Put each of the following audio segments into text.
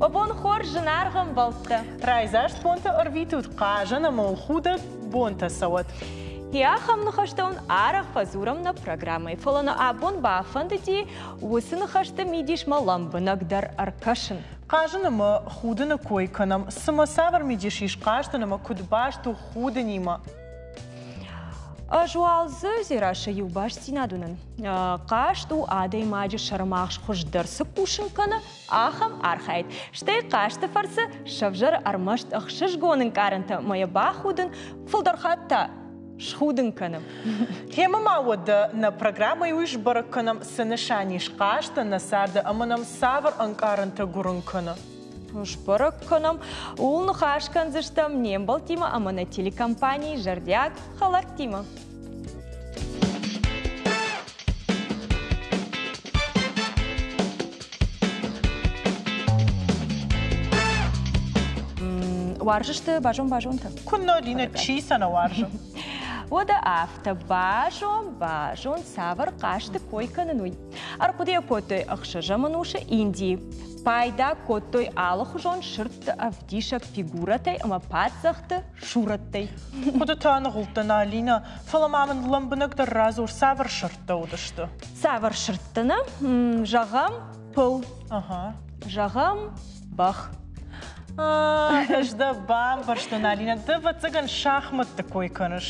Бон хорз, зынаргъ ӕмбӕлттӕ! Райдзаст бонтӕ ӕрвитут, хъазӕн ӕмӕ худӕг бонтӕ цӕуӕд. Йӕ ахӕм ныхӕстӕ уын арӕх фӕдзурӕм нӕ программӕйы, фӕлӕ нӕ абон бафӕндыди уыцы ныхӕсты мидисмӕ лӕмбынӕгдӕр ӕркӕсын. Хъазын ӕмӕ худыны кой кӕнӕм. Цымӕ цавӕр мидис ис хъазтӕн ӕмӕ куыд баст у худынимӕ? Ӕз уал дзы Дзерассӕ иу бастдзинад уынын. Хъазт у адӕймаджы сӕрмагъз хуыздӕр цы кусын кӕны, ахӕм архайд. Стӕй хъазты фӕрцы сӕвзӕры ӕрмӕст ӕхсызгон ӕнкъарӕнтӕ ӕмӕ йӕ бахудын, фылдӕр хатт та схудын кӕны. Темӕ ма уӕдӕ нӕ программӕйы уый сбӕрӕг кӕнӕм, цы нысан ис хъазтӕн нӕ царды ӕмӕ нӕм цавӕр ӕнкъарӕнтӕ гуырын кӕны. Сбӕрӕг кӕнӕм, ууыл ныхас кӕндзыстӕм не мбӕлттимӕ ӕмӕ нӕ телекомпанийы зӕрдиаг хӕлӕрттимӕ. Уарзыс ты базон-базонтӕ? Куыннӕ, Линӕ, чи сӕ нӕ уарзы? Уӕдӕ афтӕ базон-базон, цавӕр хъазты кой кӕнын, уый. Ӕрхъуыды кодтой ӕхсӕзӕм ӕнусы Индийы. Пайда кодтой алыхуызон сырдты ӕвдисӕг фигурӕтӕй ӕмӕ паддзӕхты сурӕттӕй. Хъуыдыты аныгъуылдтӕн, Алинӕ, фӕлӕ ма мын лӕмбынӕгдӕр радзур, цавӕр сырдтӕ уыдысты? Цавӕр сырдтӕ нӕ? Зӕгъӕм, пыл. Зӕгъӕм, бӕх. Ӕз дӕ бамбӕрстон, Алинӕ, ды, ӕвӕццӕгӕн, шахмӕтты кой кӕныс.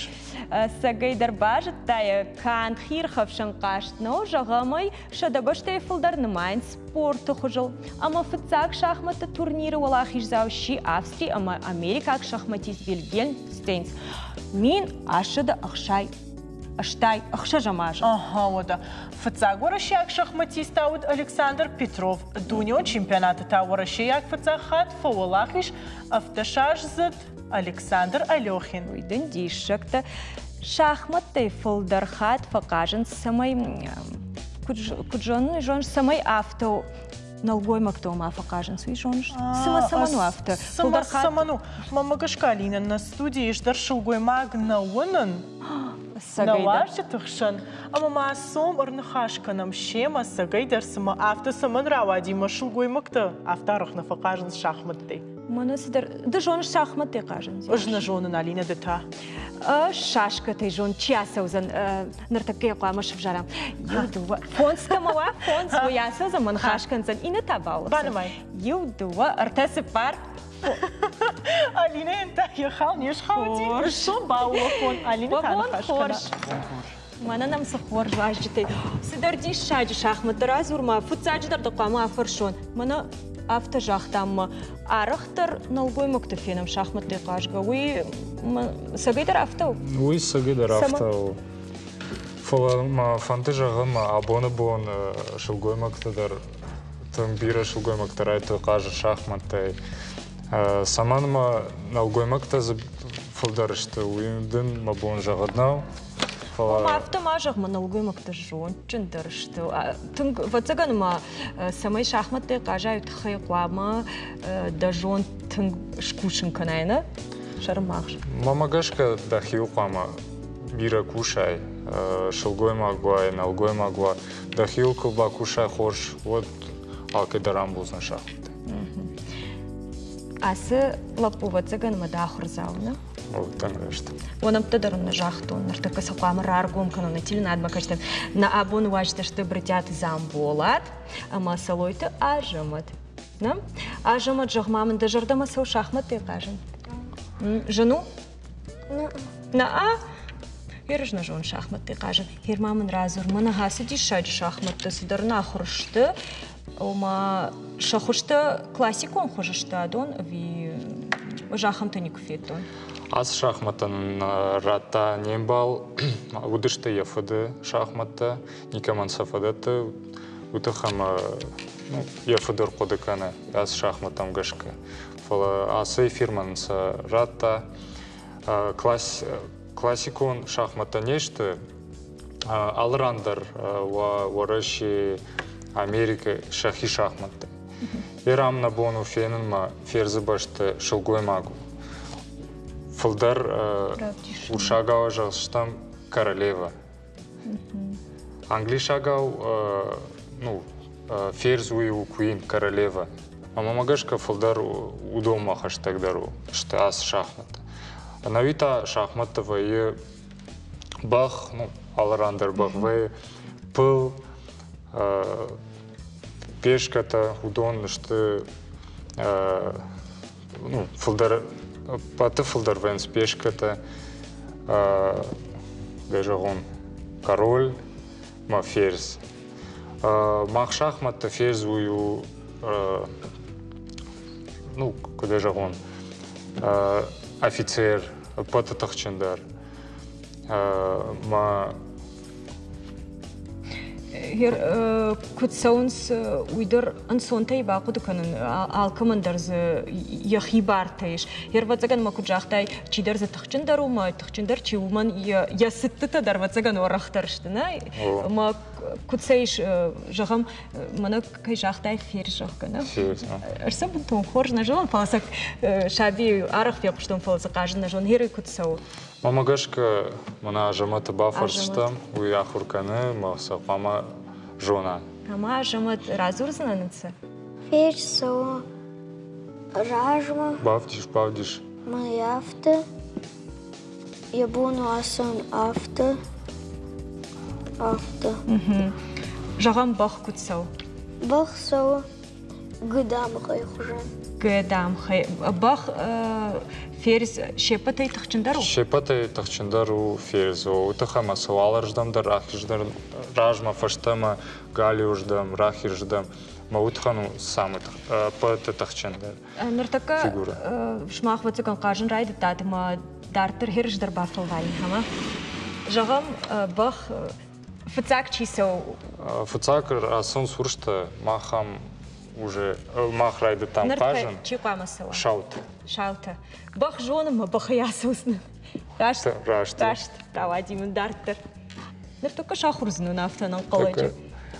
Ӕцӕгӕй дӕр базыдтай, канд хиирхӕфсӕн хъазт нӕу, зӕгъӕм ӕй, сӕдӕ бӕстӕйы фылдӕр нымайынц спорты хуызыл. Ӕмӕ фыццаг шахмӕтты турниры уӕлахиздзау сси Австри ӕмӕ америкаг шахматист Вильгельм Стейнс. 1866 азы. Ага, уӕдӕ. Фыццаг уӕрӕсейаг шахматист та уыд Александр Петров. Дунеон чемпионаты та уӕрӕсейаг фыццаг хатт фӕуӕлахиз ӕвддӕсаздзыд Александр Алехин. Уый дын диссӕгтӕ. Шахмӕттӕй фылдӕр хатт фӕхъазынц, цӕмӕй, куыд зонын, зоныс, цӕмӕй афтӕ нӕлгоймӕгтӕ ма фӕхъазынц, уый зоныс? Цымӕ цӕмӕн у афтӕ? Цымӕ цӕмӕн у? Мӕнмӕ гӕсгӕ, Алинӕ, нӕ студийы ис дӕр сылгоймаг нӕ уынын. Нӕ уазджыты хсӕн. Ӕмӕ ма сом ӕрныхас кӕнӕм семӕ, цӕгӕйдӕр цымӕ афтӕ цӕмӕн рауади, мӕ сылгоймӕгтӕ афтӕ арӕх нӕ фӕхъазынц шахмӕттӕй. Мӕнӕ цыдӕр. Ды зоныс шахмӕттӕй хъазын? Ӕз нӕ зонын, Алинӕ, ды та? Шашкӕтӕй зон, чи ацӕудзӕн? Ныртӕккӕ йӕ хъуамӕ сывзарӕм. Иу, дыууӕ, фондз кӕмӕ уа, фондз, уый ацӕудзӕн, мӕ ныхас кӕндзӕн, иннӕ та баулӕфдзӕн. Банымай. Иу, дыууӕ, ӕртӕ, цыппар. Алинӕйӕн та йӕ хал не схауди. Сом баулӕфон, Алинӕ та ныхас кӕна. Мӕнӕ нӕм цы хорз уазджытӕй. Цыдӕр диссаджы шахмӕтты радзур-ма, фыццаджыдӕр дӕ хъуамӕ афӕрсон. Мӕнӕ афтӕ загътам ма, арӕхдӕр нӕлгоймӕгты фенӕм шахмӕттӕй хъазгӕ. Уый цӕгӕйдӕр афтӕ у? Уый цӕгӕйдӕр афтӕ у. Фӕлӕ мӕ фӕнды зӕгъын, абоны бон сылгоймӕгты дӕр тынг бирӕ сылгоймӕгтӕ райдыдтой хъазын шахмӕттӕй. Цӕмӕн ма нӕлгоймӕгтӕ дзы фылдӕр сты, уый дын мӕ бон зӕгъын нӕу. Фӕлӕ... Афтӕ ма зӕгъ, мӕ нӕлгоймӕгтӕ зондджындӕр сты. Тынг, ӕвӕццӕгӕн ма, цӕмӕй шахмӕттӕй хъазай, тыххӕй хъуамӕ дӕ зонд тынг скусын кӕнай, нӕ? Сӕрымагъз. Мӕнмӕ гӕсгӕ дӕхиуыл хъуамӕ бирӕ кусай, сылгоймаг уай, нӕлгоймаг уа, дӕхиуыл куы бакусай хорз, уӕд алкӕй дӕр амбулдзӕн шахмӕттӕ. Ацы лӕппу, ӕвӕццӕгӕн, мӕ дӕ ахуырдзау, нӕ? Тынг раст. Уӕ нӕмттӕ дӕр нӕ загътон, ныртӕккӕ сӕ хъуамӕ раргом кӕнон телеуынадмӕ кӕсджытӕн. Нӕ абоны уазджытӕ сты Брытъиаты Дзамболат ӕмӕ Сӕлойты Азӕмӕт. Нӕ? Азӕмӕт, зӕгъ-ма мын, дӕ зӕрдӕмӕ цӕуы шахмӕттӕй хъазын? Зын у? Нӕ-а? Ерыс нӕ зоны шахмӕттӕй хъазын. Гъер ма мын радзур, мӕнӕ ацы диссаджы шахмӕттӕ цыдӕр нахуыр сты, ома сӕ хуызтӕ классикон хуызы сты адон ӕви ӕз ахӕмтӕ никуы федтон? Ацы шахмӕттӕн радта не мбал, уыдысты йӕ фыды шахмӕттӕ, никӕмӕн сӕ фӕдӕтты, уый тыххӕй ӕмӕ йӕ фыд ӕрхъуыды кӕны ацы шахмӕттӕм гӕсгӕ. Фӕлӕ ацы эфирмӕ нын сӕ радта. Классикон шахмӕттӕ не сты, алы ран дӕр Уӕрӕсе, Америкӕ сӕхи шахмӕттӕ. Ирам нӕ бон у фенынмӕ ферзы бӕсты сылгоймаг у. Фылдӕр урсагау зӕгъдзыстӕм королева. Англисагау ну, ферз уый у queen, королева. Ӕмӕ мӕ гӕсгӕ фылдӕр уыдонмӕ хӕстӕгдӕр у сты ацы шахмӕттӕ. Ӕнӕуи та шахмӕтты вӕййы бӕх, ну, алы ран дӕр бӕх вӕййы, пыл, пешкӕтӕ, уыдон сты ну, фылдӕр, ӕппӕты фылдӕр вӕййынц пешкӕтӕ, кӕй зӕгъон, король ма ферзь. Мах шахмӕтты ферзь уый у, ну, куыд ӕй зӕгъон, офицер, ӕппӕты тыхджындӕр. Ма Куыд цӕуынц, уый дӕр ӕнцонтӕй бахъуыды кӕнын. Алкӕмӕн дӕр дзы йӕхи бартӕ ис. Ӕвӕццӕгӕн ма куыд загътай, чидӕр дзы тыхджындӕр у, ӕмӕ тыхджындӕр чи у, уымӕн йӕ цыдтытӕ дӕр ӕвӕццӕгӕн уӕрӕхдӕр сты, нӕ? Ӕмӕ куыд сӕ ис, зӕгъӕм, мӕнӕ кӕй загътай, ферз, зӕгъгӕ, нӕ? Ӕз сӕ бынтон хорз нӕ зонын, фӕлӕ сӕ сабийы арӕх фехъуыстон, фӕлӕ дзы хъазын нӕ зонын. Гъер куыд цӕуы? Мӕнмӕ гӕсгӕ, мӕнӕ Азӕмӕты бафӕрсдзыстӕм, уый ахуыр кӕны ӕмӕ сӕ хъуамӕ зона. Ӕмӕ Азӕмӕт радзурдзынӕ нын цы? Ферз цӕуы размӕ. Бавдис, бавдис. Мӕ афтӕ, йӕ бон у ацӕуын афтӕ, афтӕ. Зӕгъӕм, бӕх куыд цӕуы? Бӕх цӕуы Гыдамхъайы хуызӕн. Гыдамхъай. Бӕх ферз се ппӕтӕй тыхджындӕр у? Се ппӕтӕй тыхджындӕр у ферз. Уый тыххӕй ӕмӕ сӕ уӕлӕрздӕм дӕр рахиздӕр размӕ, фӕстӕмӕ, галиуырдӕм, рахизырдӕм. Мӕ уый тыххӕн у самый ӕппӕты тыхджындӕр Ныртӕккӕ фигурӕ. Сымах ӕвӕццӕгӕн хъазын райдыдтат ӕмӕ дарддӕр херыздӕр бафӕлварин, ӕмӕ зӕгъӕм, бӕх Фыццаг чи цӕуы? Фыццаг рацӕуынц уырзтӕ, мах ам уже мах райдыдтам хъазын. Чи хъуамӕ цӕуа? Саутӕ. Саутӕ. Бӕх зоны мӕ бӕхӕй ацӕудзынӕн. Раст? Раст. Раст. Рауади мын дарддӕр. Ныртӕккӕ сахуыр уыдзынӕн афтӕ ӕнӕнхъӕлӕджы.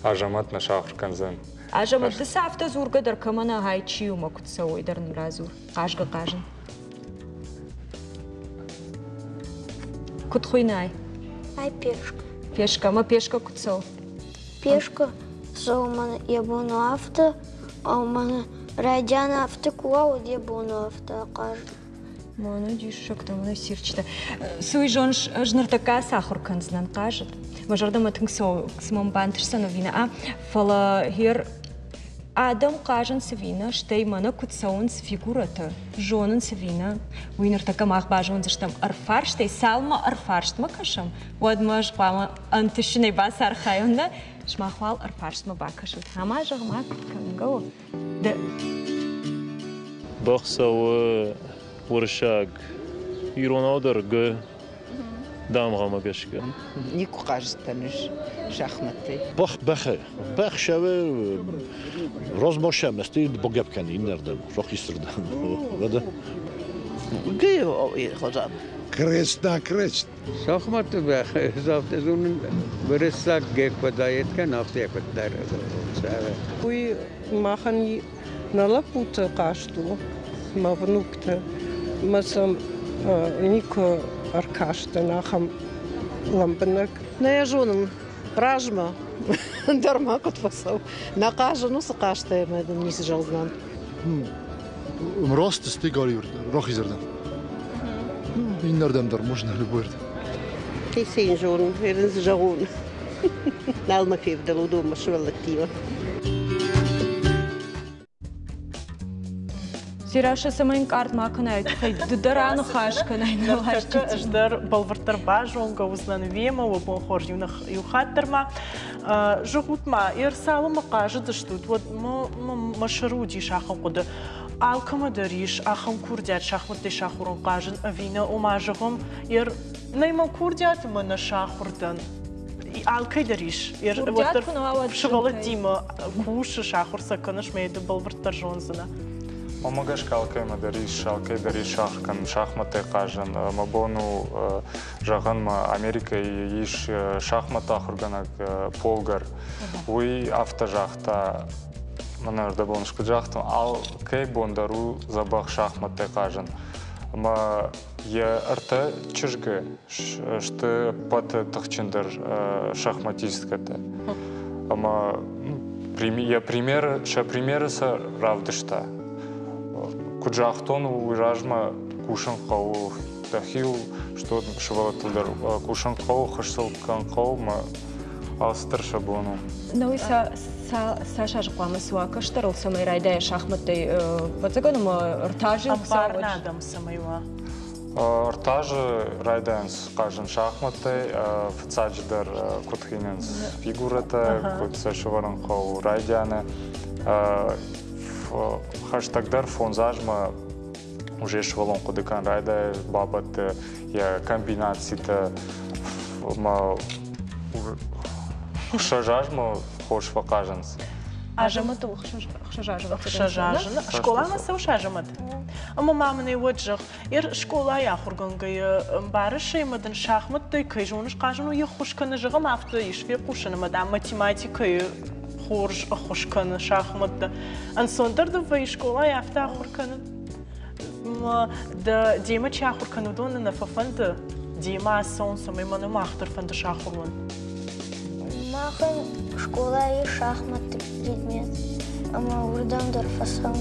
Азӕмӕт нӕ сахуыр кӕндзӕн. Азӕмӕт, ды цы афтӕ дзургӕ дӕр кӕмӕн ай чи у мӕ куыд цӕуой дӕр нын радзур. Хъазгӕ-хъазын. Куыд хуыйнай? Ай пешка. Пешка. Ӕмӕ пешка куыд цӕуы? Пешка цӕуы мӕн йӕ бон у афтӕ, ӕмӕ мӕн райдианы афтӕ куы уа, уӕд йӕ бон у афтӕ ахъазын. Мӕнӕ диссӕгтӕ, мӕнӕ цирчытӕ. Цы уый зоныс, ӕз ныртӕккӕ ацахуыр кӕндзынӕн хъазыд. Мӕ зӕрдӕмӕ тынг цӕуы, цы мӕм бантысдзӕн ӕви нӕ, фӕлӕ гъер Адӕм хъазынц ӕви нӕ, стӕй мӕнӕ куыд цӕуынц фигурӕтӕ, зонынц ӕви нӕ, уый ныртӕккӕ мах базондзыстӕм ӕрфарстӕй. Цалынмӕ ӕрфарстмӕ кӕсӕм, уӕдмӕ ӕз хъуамӕ ӕнтыстджынӕй бацархайон, нӕ? Сымах уал ӕрфарстмӕ бакӕсут. Ӕмӕ зӕгъ-ма, куыд кӕнгӕ у? Ды Бӕх цӕуы уырыссаг, иронау дӕр г дамгъӕмӕ гӕсгӕ. Никуы хъазыдтӕн ӕз шахмӕттӕй. Бӕх бӕхы. Бӕх сӕвы размӕ сӕмӕсты богӕп кӕны иннӕрдӕм, рахисырдӕм. Уӕдӕ. Хозан. Крест на крест. Шахматты бӕх, афтӕ зонын, уырыссаг геккодает кӕн, афтӕ куыддӕр. Уый махӕн нӕ лӕппуты хъазт у, мӕ внукты. Мӕ сӕм никуы ӕркастӕн ахӕм лӕмбынӕг. Нӕ йӕ зонын, размӕ дӕр ма куыд фӕцӕуы. Нӕ хъазын уыцы хъазтӕй ӕмӕ дын ницы зӕгъдзынӕн. Рост сты галиу рахизырдӕм. Иннӕрдӕм дӕр можно любой рдӕм. Хицӕн зонын, ерын зӕгъон. Нал мӕ февдӕл уыдонмӕ сывӕллӕттимӕ. Сираша, цӕмӕй ӕнкъард ма кӕнай, тыххӕй ды дӕр аныхас кӕнай нӕ Ныртӕккӕ ӕз дӕр бӕлвырддӕр базонгӕ уыдзынӕн уемӕ, уӕ бон хорз иу хатт дӕр ма. Зӕгъут ма, Ерсалымы хъазыдыстут, уӕд мӕ сӕры уыдис ахӕм хъуыды. Алкӕмӕ дӕр ис ахӕм курдиат шахмӕттӕй сахуырон хъазын ӕви нӕ, ома зӕгъӕм, нӕй мӕ курдиат ӕмӕ нӕ сахуыр дӕн. Алкӕй дӕр ис. Курдиат куы нӕ уа, уӕд Сывӕллӕттимӕ кусыс, ахуыр сӕ кӕныс, мӕ ды бӕлвырддӕр зондзынӕ. Мӕнмӕ гӕсгӕ алкӕмӕ дӕр ис, алкӕй дӕр ис ахуыр кӕнын шахматтӕй хъазын. Мӕ бон у зӕгъын, мӕ Америкӕйы ис шахматты ахуыргӕнӕг Полгар. Уый афтӕ загъта, мӕнӕ ӕрдӕбон куыд загътон, алкӕй бон дӕр у дзӕбӕх шахматтӕй хъазын. Ӕмӕ йӕ ӕртӕ чызгы сты ӕппӕты тыхджындӕр шахматисткӕтӕ. Ӕмӕ Йӕ примеры, сӕ примеры сӕ равдыста. Куыд загътон, уый размӕ кусын хъӕуы дӕхиуыл, что сывӕллӕттыл дӕр кусын хъӕуы, хызтыл кӕнын хъӕуы, мӕ алцыдӕр сӕ бон у. Науи цас азы хъуамӕ суа кӕстӕрыл, цӕмӕй райдайа шахматтӕй, ӕвӕццӕгӕн, ӕмӕ ӕртӕ Ӕмбарын адӕм цӕмӕй уа. Ӕртӕ райдайынц хъазын шахматтӕй, фыццаджыдӕр куыд хинынц фигурӕтӕ, куыд сӕ сӕвӕрын хъӕуы райдианы. Хӕстӕгдӕр 5 азмӕ уже сывӕллон хъуыды кӕнын райдайы бабӕтты йӕ комбинацитӕ ӕмӕ 6 азмӕ хорз фӕхъазынц. Азӕмӕтыл 6 азы. 6 азы. Скъоламӕ цӕуыс, Азӕмӕт? Ӕмӕ ма мын ӕй уӕд зӕгъ, скъолайы ахуыргӕнгӕйӕ ӕмбарыс ӕмӕ дын шахмӕттӕй кӕй зоныс хъазын, уый ӕххуыс кӕны, зӕгъӕм, афтӕ ис фехъусын, ӕмӕ дам математикӕйы хорз ӕххуыс кӕны шахмӕттӕ. Ӕнцондӕр дын вӕййы скъолайы афтӕ ахуыр кӕнын? Дӕ демӕ чи ахуыр кӕны, уыдоны нӕ фӕфӕнды демӕ ацӕуын, цӕмӕй мӕнӕ мах дӕр фӕнды сахуыр уын? Махӕн скъолайы шахматты предмет, ӕмӕ уырдӕм дӕр фӕцӕуын.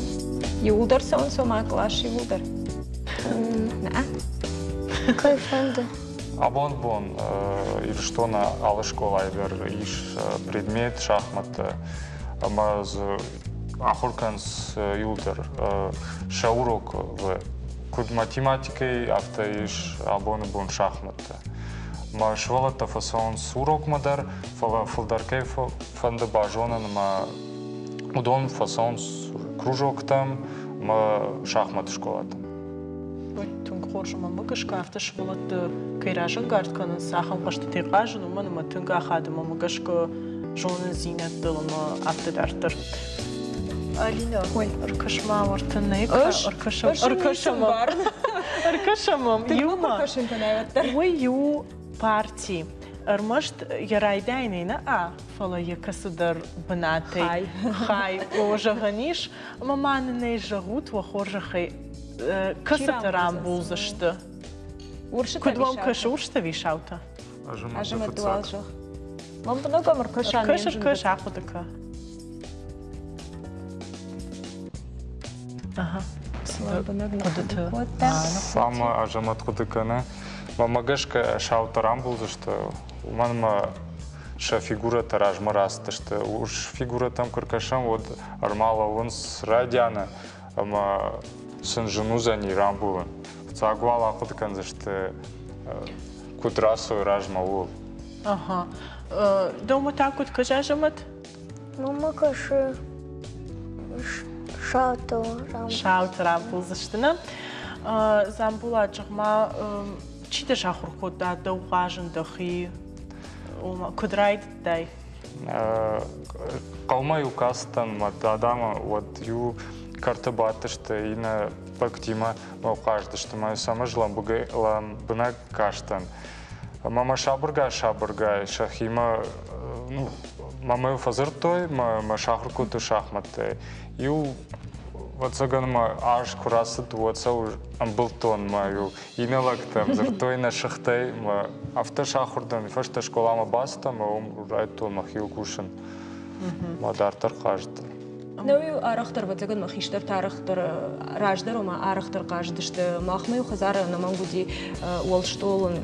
Иууылдӕр цӕуынц ома кълас иууылдӕр? Нӕ. Кӕй фӕнды. Абон бон Ирыстоны алы скъолайы дӕр ис предмет шахматтӕ, ӕмӕ дзы ахуыр кӕнынц иууылдӕр сӕ урок куыд математикӕйы, афтӕ ис абоны бон шахматтӕ. Мӕ сывӕллӕттӕ фӕцӕуынц урокмӕ дӕр, фӕлӕ фылдӕр кӕй фӕнды базонын ӕмӕ уыдон фӕцӕуынц кружоктӕм ӕмӕ шахматы скъолатӕм. Тынг хорз ӕмӕ мӕ гӕсгӕ афтӕ сывӕллӕтты кӕй разӕнгард кӕнынц ахӕм хъӕзтытӕй хъазын, уымӕн ӕмӕ тынг ахады мӕ гӕсгӕ зонындзинӕдтыл ӕмӕ афтӕ дарддӕр. Алина, ӕркӕс-ма уӕртӕ нӕ ӕркӕсӕм, ӕркӕсӕм, ӕркӕсӕм иумӕ. Уый у парти. Ӕрмӕст йӕ райдайӕнӕй нӕ а, фӕлӕ йӕ кӕцыдӕр бынатӕй хай о зӕгъӕн ис. Ӕмӕ ма нын ӕй зӕгъут, уӕ хорзӕхӕй, кӕцытӕ рамбулдзысты? Куыд уӕм кӕсы урсытӕ ӕви саутӕ? Азӕмӕт уал зӕгъ. Лӕмбынӕг ӕм ӕркӕса. Ӕркӕс, ӕркӕс, ахъуыды кӕ. Ага. Хъуыдыты. Самы Азӕмӕт хъуыды кӕны. Мӕнмӕ гӕсгӕ саутӕ рамбулдзысты, уымӕн ӕмӕ сӕ фигурӕтӕ размӕ рацыдысты. Урс фигурӕтӕм куы ркӕсӕм, уӕд ӕрмалӕууынц райдианы ӕмӕ сын зын уыдзӕни рамбулын. Фыццаг уал ахъуыды кӕндзысты, куыд рацӕуой размӕ, ууыл. Ага. Дӕумӕ та куыд кӕсы, Азӕмӕт? Мама кӕсы сауты Сауты рамбулдзысты, нӕ? Дзамбулат, зӕгъ-ма, чи дӕ сахуыр кодта дӕу хъазын дӕхи? Куыд райдыдтай? Хъӕумӕ-иу кастӕн мӕ дадамӕ, уӕд-иу кӕрты бадтысты иннӕ лӕгтимӕ хъазыдысты мӕ сӕм ӕз лӕмбынӕг кастӕн. Ӕмӕ мӕ сабыргай-сабыргай сӕхимӕ, ну, мӕ фӕдзырдтой, мӕ сахуыр кодтой шахматтӕй. Иу, ӕвӕццӕгӕн, мӕ аз куы рацыд, уӕд сӕ ӕмбылдтон мӕ иу иннӕ лӕгтӕм, дзырдтой нӕ сыхтӕй, мӕ афтӕ сахуыр дӕн. Фӕстӕ скъоламӕ бацыдтӕн ӕмӕ уым райдыдтон мӕхиуыл кусын. Мӕ дарддӕр хъазыдтӕн. Нӕу-иу арӕхдӕр, ӕвӕццӕгӕн, мӕ хистӕртӕ арӕхдӕр, раздӕр ома арӕхдӕр хъазыдысты. Махмӕ-иу хӕдзары ӕнӕмӕнг уыди уӕлстъолон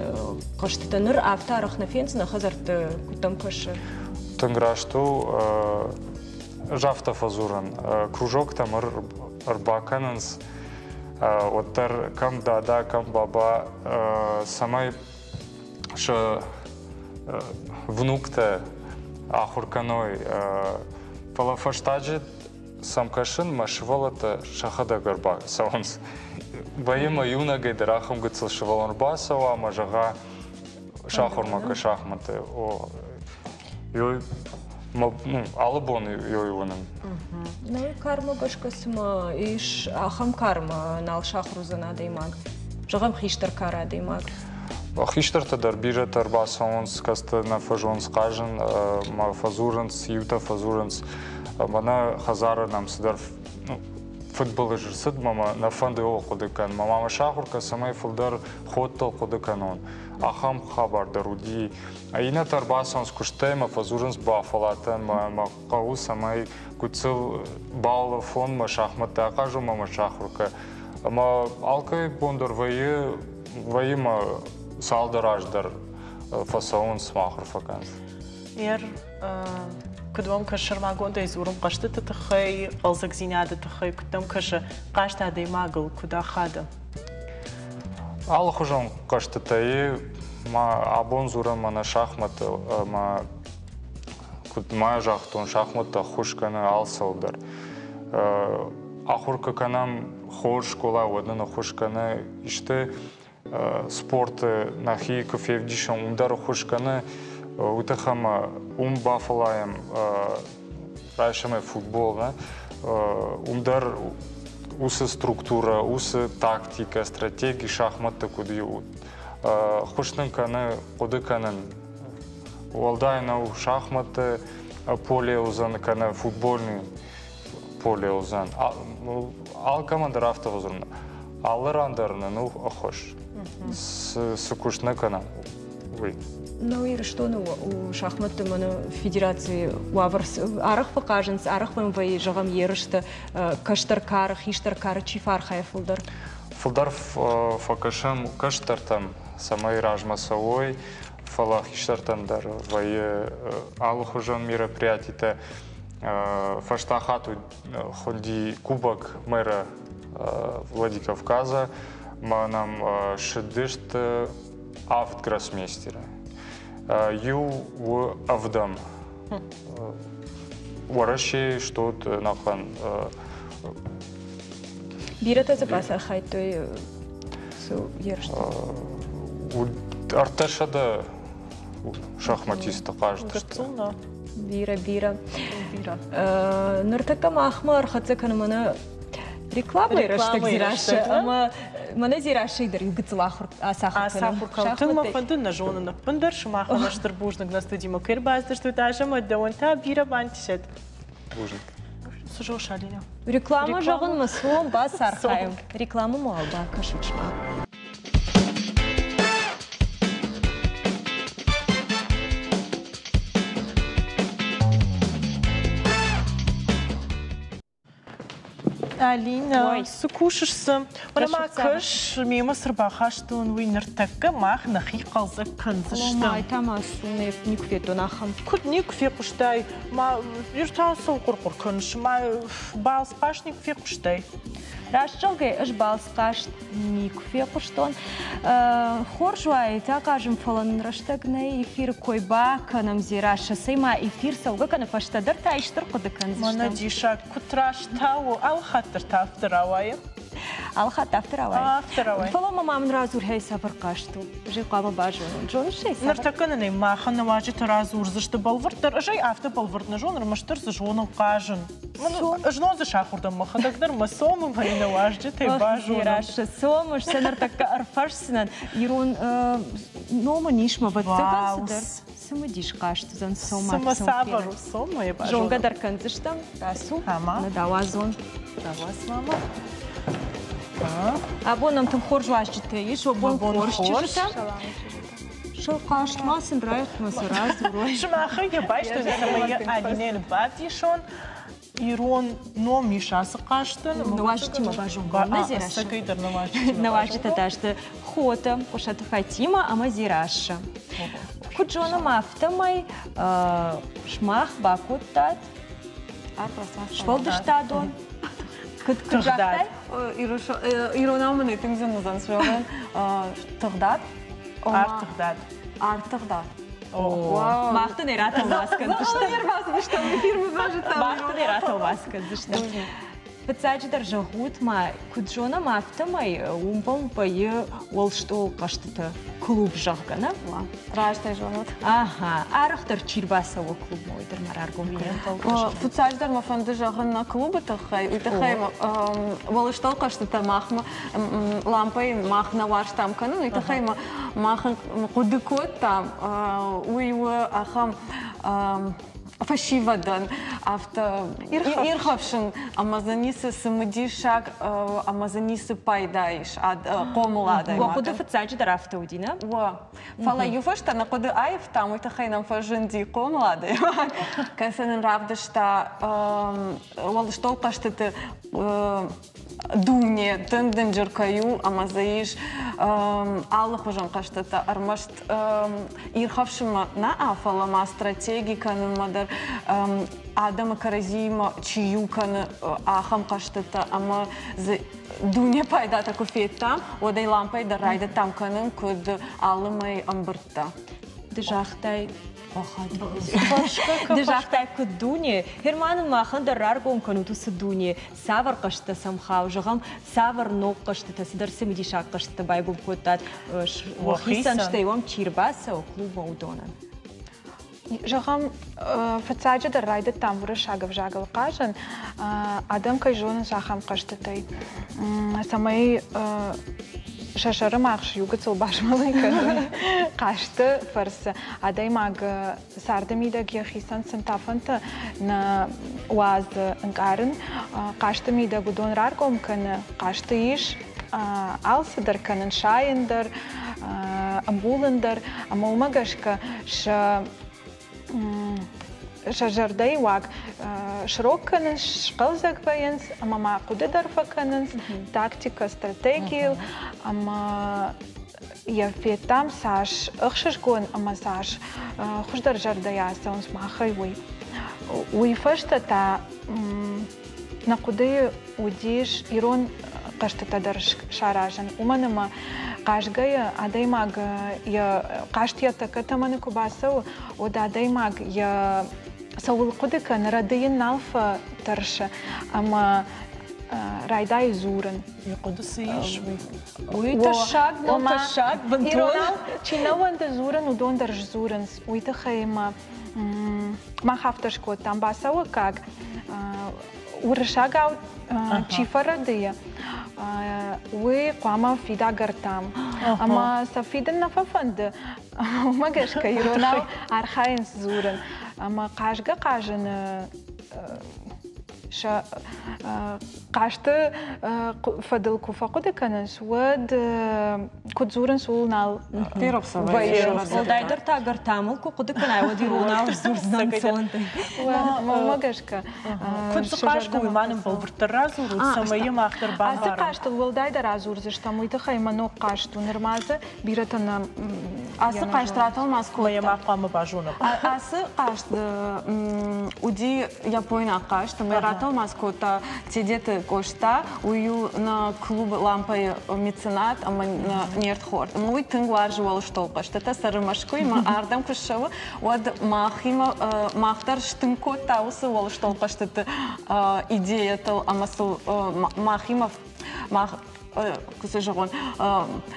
хъӕзтытӕ. Ныр афтӕ арӕх нӕ фендзынӕ хӕдзӕртты, куыд дӕм кӕсы? Тынг раст у. Ӕз афтӕ фӕдзурын, кружоктӕм ӕрбакӕнынц, уӕддӕр кӕм дада, кӕм баба, цӕмӕй сӕ внуктӕ ахуыр кӕной. Фӕлӕ фӕстаджы сӕм кӕсын, мӕ сывӕллӕттӕ сӕхӕдӕг ӕрбацӕуынц. Вӕййы мӕ иунӕгӕй дӕр ахӕм гыццыл сывӕллон ӕрбацӕуа ӕмӕ зӕгъа, сахуыр мӕ кӕ шахматы. О, алы бон ёй уынын. Ну, кармӕ гӕсгӕ цыма ис ахӕм кармӕ нал сахуыр уыдзӕн адӕймаг. Зӕгъӕм, хистӕр кары адӕймаг. Хистӕртӕ дӕр бирӕтӕ ӕрбацӕуынц, кӕцытӕ нӕ фӕзонынц хъазын, ӕмӕ фӕдзурынц, иутӕ фӕдзурынц, мӕнӕ хӕдзары нӕм цыдӕр фыдбылыз ӕрцыд, мӕ нӕ фӕнды ууыл хъуыды кӕнын. Мӕ мамӕ сахуыр кӕн, цӕмӕй фылдӕр ходтыл хъуыды кӕнон. Ахӕм хабар дӕр уыди. Иннӕтӕ ӕрбацӕуынц куыстӕй ӕмӕ фӕдзурынц бафӕлладтӕ ӕмӕ хъӕуы, цӕмӕй гыццыл балы фонмӕ шахмӕттӕ ахъазон ӕмӕ сахуыр кӕ. Ӕмӕ алкӕй бон дӕр вӕййы, вӕййы мӕ цалдӕр аз дӕр фӕцӕуынц мӕ ахуыр фӕкӕнынц. Ер, куыд уӕм кӕсы сӕрмагондӕй дзурын хъӕзтыты тыххӕй, хъӕлдзӕгдзинады тыххӕй, куыд дӕм кӕсы, хъазт адӕймагыл куыд ахады? Алыхуызон хъӕзтытӕй ма абон дзурӕм мӕнӕ шахмӕттыл ӕмӕ куыд ма загътон, шахмӕттӕ ӕххуыс кӕны алцӕуыл дӕр. Ахуыр куы кӕнӕм хорз скъола, уӕд нын ӕххуыс кӕны исты спорты нӕхи куы февдисӕм, уым дӕр ӕххуыс кӕны. Уый тыххӕй ӕмӕ уым бафӕллайӕм райсӕм футбол, нӕ? Уым дӕр уыцы структурӕ, уыцы тактикӕ, стратеги шахмӕтты куыд и, ӕххуыс нын кӕны хъуыды кӕнын. Уӕлдай нӕу шахмӕтты поле уыдзӕн кӕнӕ футбольный поле уыдзӕн. Алкӕмӕн дӕр афтӕ уыдзӕн. Алы ран дӕр нын у ӕххуыс. Цы куыст нӕ кӕнӕм, уый. Ну, Ирыстоны шахматты мӕнӕ федерацийы уавӕр арӕх фӕхъазынц, арӕх уӕм вӕййы, зӕгъӕм, ерысты кӕстӕр кары, хистӕр кары чи фӕархайы фылдӕр? Фылдӕр фӕкӕсӕм кӕстӕртӕм, цӕмӕй размӕ цӕуой, фӕлӕ хистӕртӕн дӕр вӕййы алыхуызон мероприятитӕ. Фӕстаг хатт хуынди Кубок мэра Владикавказа. Ма нӕм ссыдысты авд гроссмейстеры. Иу у ӕвдӕм. Уӕрӕсейы стут ӕнӕхъӕн. Бирӕтӕ дзы бацархайдтой ерысты? 300 шахматисты хъазыдысты. Бирӕ, бирӕ. Бирӕ. Ныртӕккӕ махмӕ ӕрхӕццӕ кӕны мӕнӕ рекламӕйы рӕстӕг Дзерассӕ ӕмӕ мӕнӕ Дзерассӕйы дӕр иу гыццыл ахуыр ацахуыр кӕнын. Тынг мӕ фӕнды нӕ зонын ӕппындӕр сымахӕн стыр бузныг нӕ студимӕ кӕй ӕрбацыдыстут ӕмӕ дӕуӕн та бирӕ бантысӕд. Бузныг. Цы зоныс, Алинӕ? Реклама зӕгъынмӕ цом, бацархайӕм. Рекламӕ ма уал бакӕсут сымах. Алина, цы кусыс цы? Мӕнӕ ма кӕс, мемӕ цы рбахастон, уый ныртӕккӕ мах нӕхи хъӕлдзӕг кӕндзыстӕм. Май та ма цу, никуы федтон ахӕм. Куыд никуы фехъуыстай? Ма ир та цӕуыл хъуыр-хъуыр кӕныс? Ма балц хъазт никуы фехъуыстай? Раст зӕгъгӕй, ӕз балц хъазт никуы фехъуыстон. Хорз уаид ахъазын, фӕлӕ нын рӕстӕг нӕй эфиры кой бакӕнӕм Дзерассӕ. Цӕй ма эфир цӕугӕ кӕны, фӕстӕдӕр та исты рхъуыды кӕндзыстӕм. Мӕнӕ диссаг, куыд раст та у, алы хатт дӕр та афтӕ рауайы. Алы хатт афтӕ рауайы? Афтӕ рауайы. Фӕлӕ ма мын радзурӕй цавӕр хъазт у? Ӕз ӕй хъуамӕ базонон. Зоныс ӕй цавӕр? Ныртӕккӕ нын ӕй махӕн нӕ уазджытӕ радзурдзысты бӕлвырддӕр. Ӕз ӕй афтӕ бӕлвырд нӕ зонын, ӕрмӕстдӕр дзы зонын хъазын. Знон дзы сахуыр дӕн мӕхӕдӕг дӕр мӕ сомы мӕ нӕ уазджытӕй базонын. Сомы сӕ ныртӕккӕ ӕрфӕрсдзынӕн. Ирон ном ын ис мӕ ӕвӕццӕгӕн цыдӕр цымыдис хъазт уыдзӕн сомы. Цымӕ цавӕр у сомы йӕ базонын. Зонгӕ дӕр кӕндзыстӕм. Рацу, нӕ дауадзон. Дауадз, мама. Абон нӕм тынг хорз уазджытӕ ис, абон хорз чызджытӕ. Хъазт ма сын райхъуымӕ цы радзурой. Сымахӕй йӕ байстой, цӕмӕй йӕ Алинӕйӕн бавдисон. Ирон ном ис ацы хъазтӕн. Нуазджытимӕ базонгӕ. Ӕцӕгӕйдӕр нуазджытимӕ. Нуазджытӕ та сты хотӕ Хъуысаты Фатимӕ ӕмӕ Дзерассӕ. Куыд зонӕм, афтӕмӕй сымах бакодтат сфӕлдыстадон куыд загътай? Иронау мын тынг зын уыдзӕн зӕгъын тыгъдад. Арт-тыгъдад. Арт-тыгъдад. Мах дын ӕй ратӕлмац кӕндзыстӕм. Ӕрбацыдыстӕм эфирмӕ базыдтам. Мах дын ӕй ратӕлмац кӕндзыстӕм. Фыццаджыдӕр зӕгъут ма, куыд зонӕм, афтӕмӕй уым вӕййы уӕлстъол хъӕзтыты клуб, зӕгъгӕ, нӕ? Раст ӕй зонут. Аха, арӕхдӕр чи рбацӕуы клубмӕ, уый дӕр ма раргом кӕнын. Фыццаджыдӕр мӕ фӕнды зӕгъын нӕ клубы тыххӕй. Уый тыххӕй уӕлстъол хъӕзтытӕ махмӕ лампӕйы мах нӕ уарзтам кӕнын, уый тыххӕй мах хъуыды кодтам, уый у ахӕм Фӕсивӕдӕн афтӕ ирхӕфсын ӕмӕ дзы ницы цымыдисаг ӕмӕ дзы ницы пайда ис хъомыл адӕймагӕн. Уӕ хъуыды фыццаджыдӕр афтӕ уыди, нӕ? Уӕ. Фӕлӕ иу фӕстӕ нӕ хъуыды аивтам, уый тыххӕй нӕм фӕзынди хъомыл адӕймаг, кӕцы нын равдыста уӕлстол хъӕзтыты дуне тынг дынджыр кӕй у ӕмӕ дзы ис алыхуызон хъӕзтытӕ, ӕрмӕст ирхӕфсынмӕ нӕ, фӕлӕ ма стратеги кӕнынмӕ дӕр, адӕмы кӕрӕдзиимӕ чи иу кӕны, ахӕм хъӕзтытӕ ӕмӕ дзы дуне пайдатӕ куы федтам, уӕд ӕй лампӕй дӕр райдыдтам кӕнын, куыд алы мӕй ӕмбырдтӕ. Ды загътай, ды загътай, куыд дуне. Германы махӕн дӕр раргом кӕнут уыцы дуне, цавӕр хъӕзтытӕ сӕм хауы, зӕгъӕм, цавӕр ног хъӕзтытӕ, цыдӕр цымыдисаг хъӕзтытӕ байгом кодтат уӕхицӕн, стӕй уӕм чи рбацӕуы клубмӕ, уыдонӕн? Зӕгъӕм, фыццаджыдӕр райдыдтам уырыссаг ӕвзагыл хъазын, адӕм кӕй зонынц, ахӕм хъӕзтытӕй, цӕмӕй сӕ сӕры магъз иу гыццыл базмӕлын кӕной хъазты фӕрцы. Адӕймаг царды мидӕг йӕхицӕн сынтафӕнтӕ нӕ уадзы ӕнкъарын. Хъазты мидӕг уыдон раргом кӕны, хъазты ис алцыдӕр кӕнын, сайын дӕр, ӕмбулын дӕр, ӕмӕ уымӕ гӕсгӕ сӕ сӕ зӕрдӕйы уаг срог кӕнынц, схъӕлдзӕг вӕййынц ӕмӕ ма хъуыды дӕр фӕкӕнынц тактикӕ, стратегийыл ӕмӕ йӕ федтам, цас ӕхсызгон ӕмӕ цас хуыздӕр зӕрдӕйӕ ацӕуынц махӕй, уый. Уый фӕстӕ та нӕ хъуыдыйы уыдис ирон хъӕзтытӕ дӕр саразын, уымӕн ӕмӕ хъазгӕйӕ адӕймаг йӕ хъазт йӕ тӕккӕ тӕмӕны куы бацӕуы, уӕд адӕймаг йӕ цӕуыл хъуыды кӕны, рӕдыйын нал фӕтӕрсы ӕмӕ райдайы дзурын. Йӕ хъуыды цы ис, уый. Уый тӕссаг нӕу, тӕссаг бынтон. Иронау чи нӕ уӕнды дзурын, уыдон дӕр сдзурынц. Уый тыххӕй ӕмӕ мах афтӕ скодтам, бацӕуӕггаг уырыссагау чи фӕрӕдыйы, уый хъуамӕ фида гӕртам. Ӕмӕ сӕ фидын нӕ фӕфӕнды, уымӕ гӕсгӕ иронау архайынц дзурын. Ӕмӕ хъазгӕ-хъазыны сӕ хъазты фӕдыл куы фӕхъуыды кӕнынц, уӕд куыд дзурынц, ууыл нал вӕййы. Уӕлдайдӕр та гӕртамыл куы хъуыды кӕнай, уӕд иронау сдзурдзынӕ ӕнцонтӕй. Мӕнмӕ гӕсгӕ. Куыд дзы хъазгӕ, уый ма нын бӕлвырддӕр радзурут, цӕмӕй йӕ мах дӕр бамбарӕм. Ацы хъазтыл уӕлдайдӕр адзурдзыстӕм, уый тыххӕй мӕ ног хъазт у. Нырма дзы бирӕтӕ нӕ Ацы хъазт ратӕлмац кодта. Мӕ ма хъуамӕ базонӕм. Ацы хъазт уыди япойнаг хъазт, ӕмӕ ратӕлмац кодта Тедеты Къоста. Уый у нӕ клуб Лампӕйы меценат ӕмӕ не рдхорд. Ӕмӕ уый тынг уарзы уӕлыстол хъӕзтытӕ, цӕры Мӕскуыйы ӕмӕ ардӕм куы ссӕуы, уӕд махимӕ мах дӕр стынг кодта уыцы уӕлыстол хъӕзтыты идеятыл ӕмӕ сыл махимӕ мах куы цы зӕгъон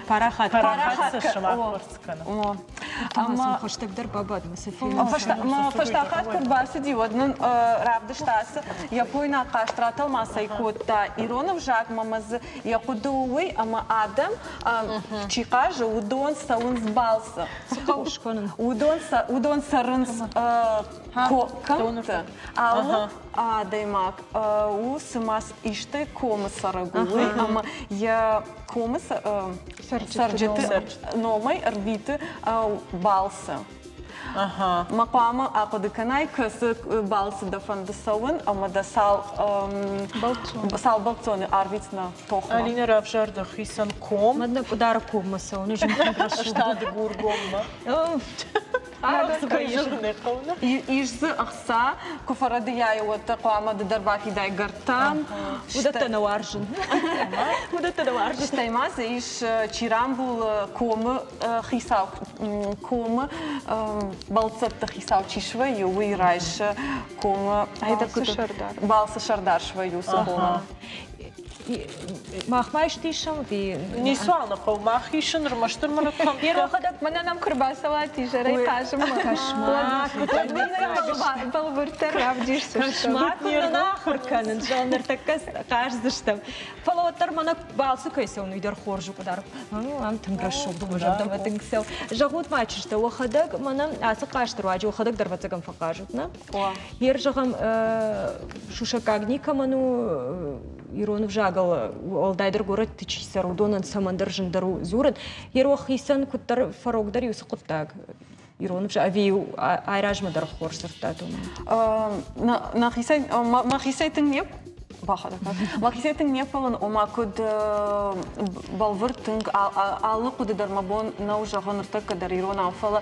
парахат парахат кӕны. Ӕмӕ хӕстӕгдӕр бабадмӕ Фӕстаг хатт куы рбацыди, уӕд нын равдыста ацы япойнаг хъазт, ратӕлмац ӕй кодта ирон ӕвзагмӕ ӕмӕ дзы йӕ хъуыды у уый, ӕмӕ адӕм чи хъазы, уыдон цӕуынц балцы. Цы хъӕуы скӕнын? Уыдон цӕрынц кӕмтты. Алы адӕймаг у, цыма исты комы цӕрӕг у, уый ӕмӕ йӕ комы цӕрджыты номӕй ӕрвиты балцы. Ма хъуамӕ ахъуыды кӕнай, кӕцы балцы дӕ фӕнды цӕуын ӕмӕ дӕ цал цал бӕлццоны арвитдзынӕ тохмӕ. Алинӕ равзар дӕхицӕн ком. Мӕнӕ Къуыдары коммӕ цӕуын, ӕз Дыгургоммӕ. Ис дзы ӕхца, куы фӕрӕдыйай, уӕд дӕ хъуамӕ ды дӕр бафидай гӕртам. Уыдӕттӕ нӕ уарзын. Уыдӕттӕ нӕ уарзын. Стӕй ма дзы ис чи рамбулы комы хицау, комы бӕлццӕтты хицау чи свӕййы, уый райсы комы балцы сӕрдар. Балцы сӕрдар свӕййы уыцы комы. Мах ма исты исӕм ӕви? Ницуал нӕ хъӕуы, мах исын ӕрмӕстдӕр мӕнӕ кӕмттӕ. Йӕхӕдӕг мӕнӕ нӕм куы рбацӕуат изӕрӕй хъазынмӕ. Бӕлвырддӕр равдисдзыстӕм. Кӕс-ма, куыд нӕ ахуыр кӕнын, зӕгъ, ныртӕккӕ хъаздзыстӕм. Фӕлӕ уӕддӕр мӕнӕ балцы кӕй цӕуын, уый дӕр хорз у, къуыдар. Ам тынг рӕсугъд у, мӕ зӕрдӕмӕ тынг цӕуы. Зӕгъут ма, чызджытӕ, уӕхӕдӕг мӕнӕ ацы хъазты руаджы уӕхӕдӕг дӕр ӕвӕццӕгӕн фӕхъазут, нӕ? Йе зӕгъӕм, сусӕггаг никӕмӕн у, ирон ӕвзагыл уӕлдайдӕр горӕтты чи цӕры, уыдонӕн цӕмӕндӕр зындӕр у дзурын. Йе хицӕн куыддӕр фӕрогдӕр и уыцы хъуыддаг ирон ӕвзаг ӕви айразмӕ дӕр хорз дзырдтат уымӕн? Нӕхицӕй, мӕхицӕй тынг не бахатыр мӕхицӕй тынг не ппӕлын, ома куыд бӕлвырд тынг алы хъуыды дӕр мӕ бон нӕу зӕгъын ныртӕккӕ дӕр иронау, фӕлӕ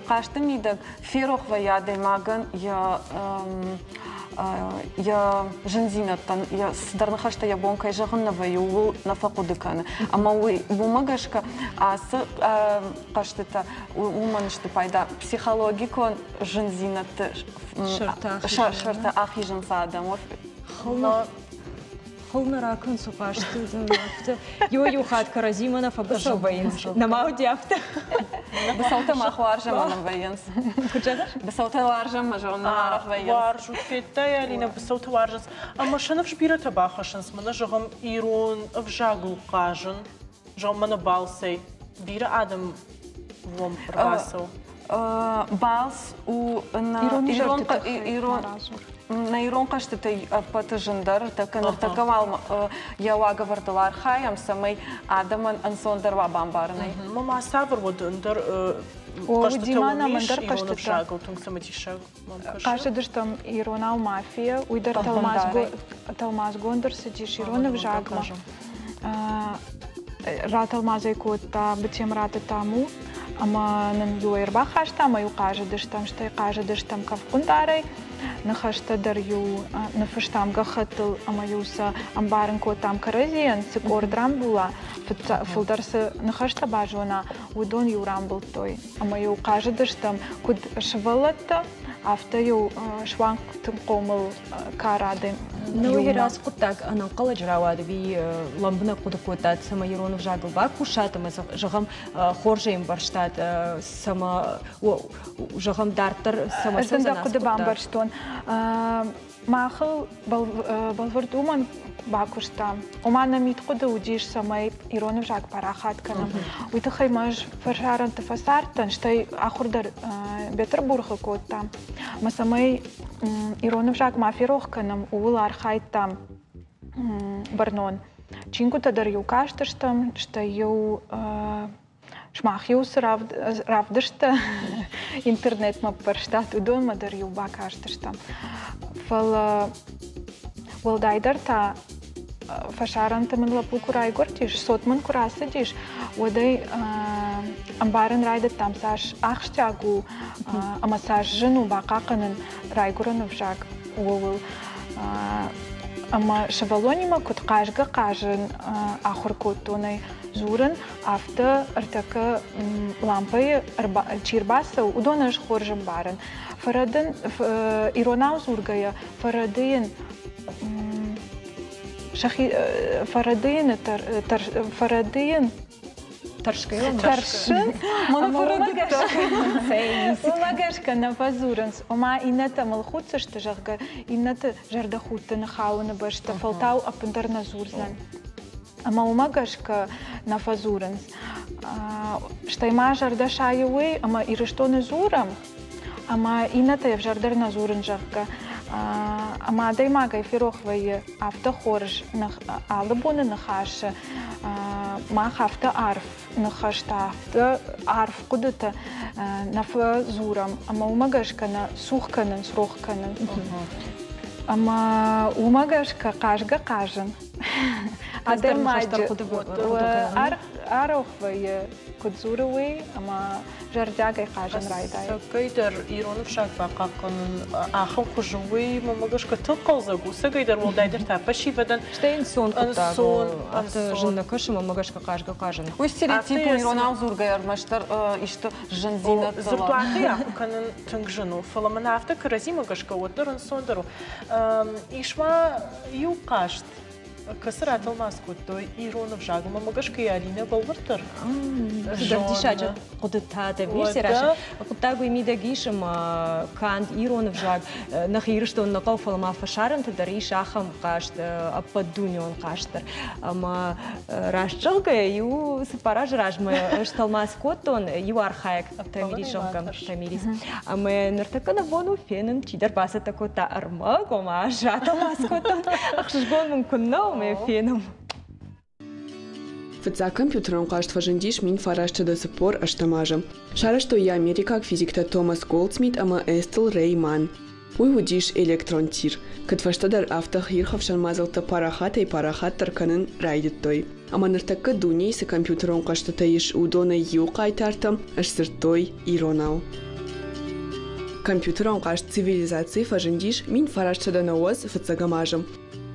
хъазты мидӕг ферох вӕййы адӕймагӕн йӕ йӕ зындзинӕдтӕн, йӕ цыдӕр ныхӕстӕ йӕ бон кӕй зӕгъын нӕ вӕййы, ууыл нӕ фӕхъуыды кӕны. Ӕмӕ уый уымӕ гӕсгӕ ацы хъӕзтытӕ уымӕн сты пайда. Психологикон зындзинӕдты сӕртӕ ахизынц адӕм. Хыл нӕ ракӕн цы хъазты афтӕ. Иуӕй-иу хатт кӕрӕдзимӕ нӕ фӕбыцӕу вӕййынц. Нӕма уыди афтӕ? Быцӕутӕ мах уарзӕм ӕмӕ вӕййынц. Куыд зӕгъыс? Быцӕутӕ уарзӕм ӕмӕ зӕгъын арӕх вӕййынц. Уарзут, федтай, Алинӕ, быцӕутӕ уарзынц. Ӕмӕ сӕ ныфс бирӕтӕ бахӕссынц. Мӕнӕ, зӕгъӕм, ирон ӕвзагыл хъазын, зӕгъӕм, мӕнӕ балцӕй. Бирӕ адӕм уӕм ӕрбацӕуы. Балц у нӕ ирон хъӕзтытӕй ӕппӕты зындӕр. Ныртӕккӕ уал йӕ уагӕвӕрдыл архайӕм, цӕмӕй адӕмӕн ӕнцондӕр уа бамбарынӕй. Ма цавӕр уыд ӕндӕр хъӕзтытӕ уым ис ирон ӕвзагыл тынг цымыдисаг? Хъазыдыстӕм иронау мафия, уый дӕр тӕлмацгонд ӕрцыдис ирон ӕвзагмӕ. Ратӕлмац ӕй кодта Бытемыраты Таму ӕмӕ нын иу ӕрбахаста ӕмӕ-иу хъазыдыстӕм, стӕй хъазыдыстӕм кӕфхъуындарӕй. Ныхӕстӕ дӕр-иу ныффыстам гӕххӕттыл ӕмӕ-иу сӕ ӕмбарын кодтам кӕрӕдзийӕн, цы къорд рамбула, фылдӕр цы ныхӕстӕ базона, уыдон-иу рамбылдтой. Ӕмӕ-иу хъазыдыстӕм куыд сывӕллӕттӕ, афтӕ-иу суанг тынг хъомыл кары адӕм. Науӕй раз хъуыддаг ӕнӕнхъӕлӕджы рауад ӕви лӕмбынӕг хъуыды кодтат, цӕмӕй ирон ӕвзагыл бакусат ӕмӕ, зӕгъӕм, хорз ӕмбӕрстат, цӕмӕ, зӕгъӕм, дарддӕр цӕмӕ Ӕз дын дӕ хъуыды бамбӕрстон. Махыл бӕлвырд уымӕн бакуыстам. Ома нӕ мидхъуыды уыдис, цӕмӕй ирон ӕвзаг парахат кӕнӕм. Уый тыххӕй ма ӕз фӕсарӕнты фӕцардтӕн, стӕй ахуыр дӕр Бетъырбургы кодтам. Ӕмӕ цӕмӕй ирон ӕвзаг ма ферох кӕнӕм, ууыл архайдтам бӕрнон. Чингуытӕ дӕр-иу кастыстӕм, стӕй-иу Сымах-иу цы равдысттӕ интернетмӕ ппӕрстат, уыдонмӕ дӕр-иу бакастыстӕм. Фӕлӕ уӕлдайдӕр та фӕсарӕнты мын лӕппу куы райгуырдис, цот мын куы рацыдис, уӕд ӕй ӕмбарын райдыдтам, цас ахсджиаг у ӕмӕ цас зын у бахъахъхъӕнын райгуырӕн ӕвзаг, ууыл. Ӕмӕ сывӕллонимӕ куыд хъазгӕ-хъазын ахуыр кодтон ӕй дзурын, афтӕ ӕртӕккӕ лампӕйы чи рбацӕуы, уыдон ӕз хорз ӕмбарын. Фӕрӕдын, иронау дзургӕйӕ, фӕрӕдыйын сӕхи фӕрӕдыйыны фӕрӕдыйын тӕрсын уымӕ гӕсгӕ нӕ фӕдзурынц, ома иннӕтӕ мыл худдзысты, зӕгъгӕ, иннӕты зӕрдӕхудты ныхауыны бӕсты фӕлтау ӕппындӕр нӕ дзурдзӕн. Ӕмӕ уымӕ гӕсгӕ нӕ фӕдзурынц. Стӕй ма зӕрдӕ сайы уый, ӕмӕ Ирыстоны дзурӕм, ӕмӕ иннӕтӕй ӕвзӕрдӕр нӕ дзурын, зӕгъгӕ. Ӕмӕ адӕймагӕй ферох вӕййы афтӕ хорз алы боны ныхасы мах афтӕ арф ныхӕстӕ, афтӕ арф хъуыдытӕ нӕ фӕдзурӕм, ӕмӕ уымӕ гӕсгӕ нӕ цух кӕнынц, рох кӕнынц. Ӕмӕ уымӕ гӕсгӕ хъазгӕ-хъазын адӕймаджы арӕх вӕййы, куыд дзуры уый, ӕмӕ зӕрдиагӕй хъазын райдайы. Цӕгӕйдӕр ирон ӕвзаг бахъахъхъӕнын ахӕм хуызы уый, мӕнмӕ гӕсгӕ, тынг хъӕлдзӕг у. Цӕгӕйдӕр уӕлдайдӕр та фӕсивӕдӕн. Стӕй ӕнцон хъуыддаг у. Афтӕ зын нӕ кӕсы, мӕнмӕ гӕсгӕ хъазгӕ-хъазын. Уый стереотип у иронау дзургӕйӕ ӕрмӕстдӕр исты зындзинӕдтыл. Дзырдуаты ахуыр кӕнын тынг зын у, фӕлӕ мын афтӕ кӕрӕдзимӕ гӕсгӕ уӕддӕр ӕнцондӕр у. Ис ма иу хъазт. кӕцы ратӕлмац кодтой ирон ӕвзагмӕ. Мӕ гӕсгӕ Алинӕ бӕлвырддӕр Цыдӕр диссаджы хъуыдытӕ дӕм ис, Серӕ. Хъуыддаг уый мидӕг ис, ӕмӕ канд ирон ӕвзаг нӕхи Ирыстоны нӕ хъӕуы, фӕлӕ ма фӕсарӕнты дӕр ис ахӕм хъазт, ӕппӕтдунеон хъазт дӕр. Ӕмӕ раст зӕгъгӕйӕ, иу цыппар азы размӕ стӕлмац кодтон иу архайӕг Тамирис, зӕгъгӕ, Тамирис. Ӕмӕ ныртӕккӕ нӕ бон у фенын, чидӕр бацӕттӕ кодта ӕрмӕг, ома ӕз ратӕлмац кодтон. Ӕхсызгон мын куыннӕ у, ӕмӕ фенӕм. Фыццаг компьютерон хъазт фӕзындис 1948 азы. Сарӕзтой йӕ америкаг физиктӕ Томас Голдсмит ӕмӕ Эстел Рей Манн. Уый уыдис электрон тир, кӕд фӕстӕдӕр афтӕ хиирхӕфсӕн мадзӕлттӕ парахатӕй-парахатдӕр кӕнын райдыдтой. Ӕмӕ ныртӕккӕ дунейы цы компьютерон хъӕзтытӕ ис, уыдонӕй иу хъайтартӕ сдзырдтой иронау. Компьютерон хъазт «Цивилизаци» фӕзындис 1990 фыццӕгӕм азы.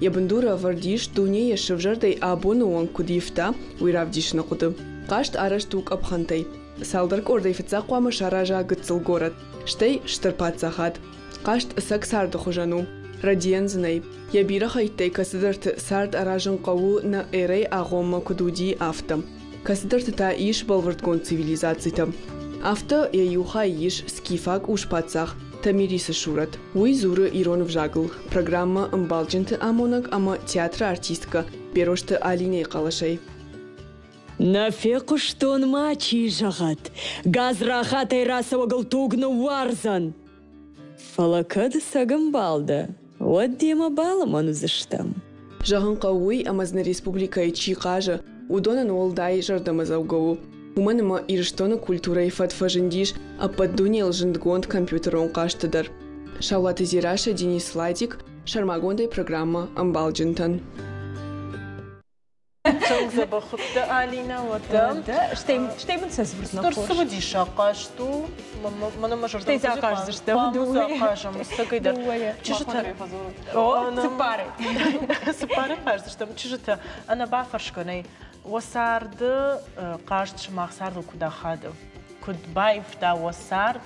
Йӕ бындуры ӕвӕрд ис, дуне йӕ сывзӕрдӕй абоны онг куыд ивта, уый равдисыны хъуыды. Хъазт арӕзт у къӕпхӕнтӕй. Цалдӕр къордӕй фыццаг хъуамӕ сараза гыццыл горӕт, стӕй стыр паддзахад. Хъазт ӕцӕг царды хуызӕн у. Рӕдийӕн дзы нӕй. Йӕ бирӕ хӕйттӕй кӕцыдӕрты цард аразын хъӕуы нӕ эрӕйы агъоммӕ куыд уыди, афтӕ. Кӕцыдӕрты та ис бӕлвырдгонд цивилизацитӕ. Афтӕ йӕ иу хай ис скифаг ус-паддзах Тамирисы сурӕт. Уый дзуры ирон ӕвзагыл, программӕ ӕмбалджынты амонӕг ӕмӕ театры артисткӕ Берозты Алинӕйы хъӕлӕсӕй. Нӕ фехъуыстон мачи зӕгъӕд, гадзрахатӕй рацӕуӕгыл туг ныууардзӕн. Фӕлӕ кӕд цӕгӕмбал дӕ, уӕд демӕ балымӕн уыдзыстӕм. Зӕгъын хъӕуы уый, ӕмӕ дзы нӕ республикӕйы чи хъазы, уыдонӕн уӕлдай зӕрдӕмӕдзӕугӕ у. Уымӕн ӕмӕ Ирыстоны культурӕйы фӕд фӕзындис ӕппӕт дунейыл зындгонд компьютерон хъазты дӕр. Саулаты Дзерассӕ, Денис Ладик, сӕрмагондӕй программӕ ӕмбалджынтӕн. Тынг дзӕбӕх уыдтӕ, Алинӕ, уӕдӕ. Стӕй мын сӕ дзырд Стыр цымыдисаг хъазт у. Мӕнӕ мӕ зӕрдӕ Стӕй захъаздзыстӕм. Захъазӕм, ӕцӕгӕйдӕр. Чызджытӕ. О, цыппарӕй. Цыппарӕй хъаздзыстӕм. Чызджытӕ, ӕнӕ бафӕрсгӕ нӕй. Уӕ царды хъазт сымах цардыл куыд ахады? Куыд баивта уӕ цард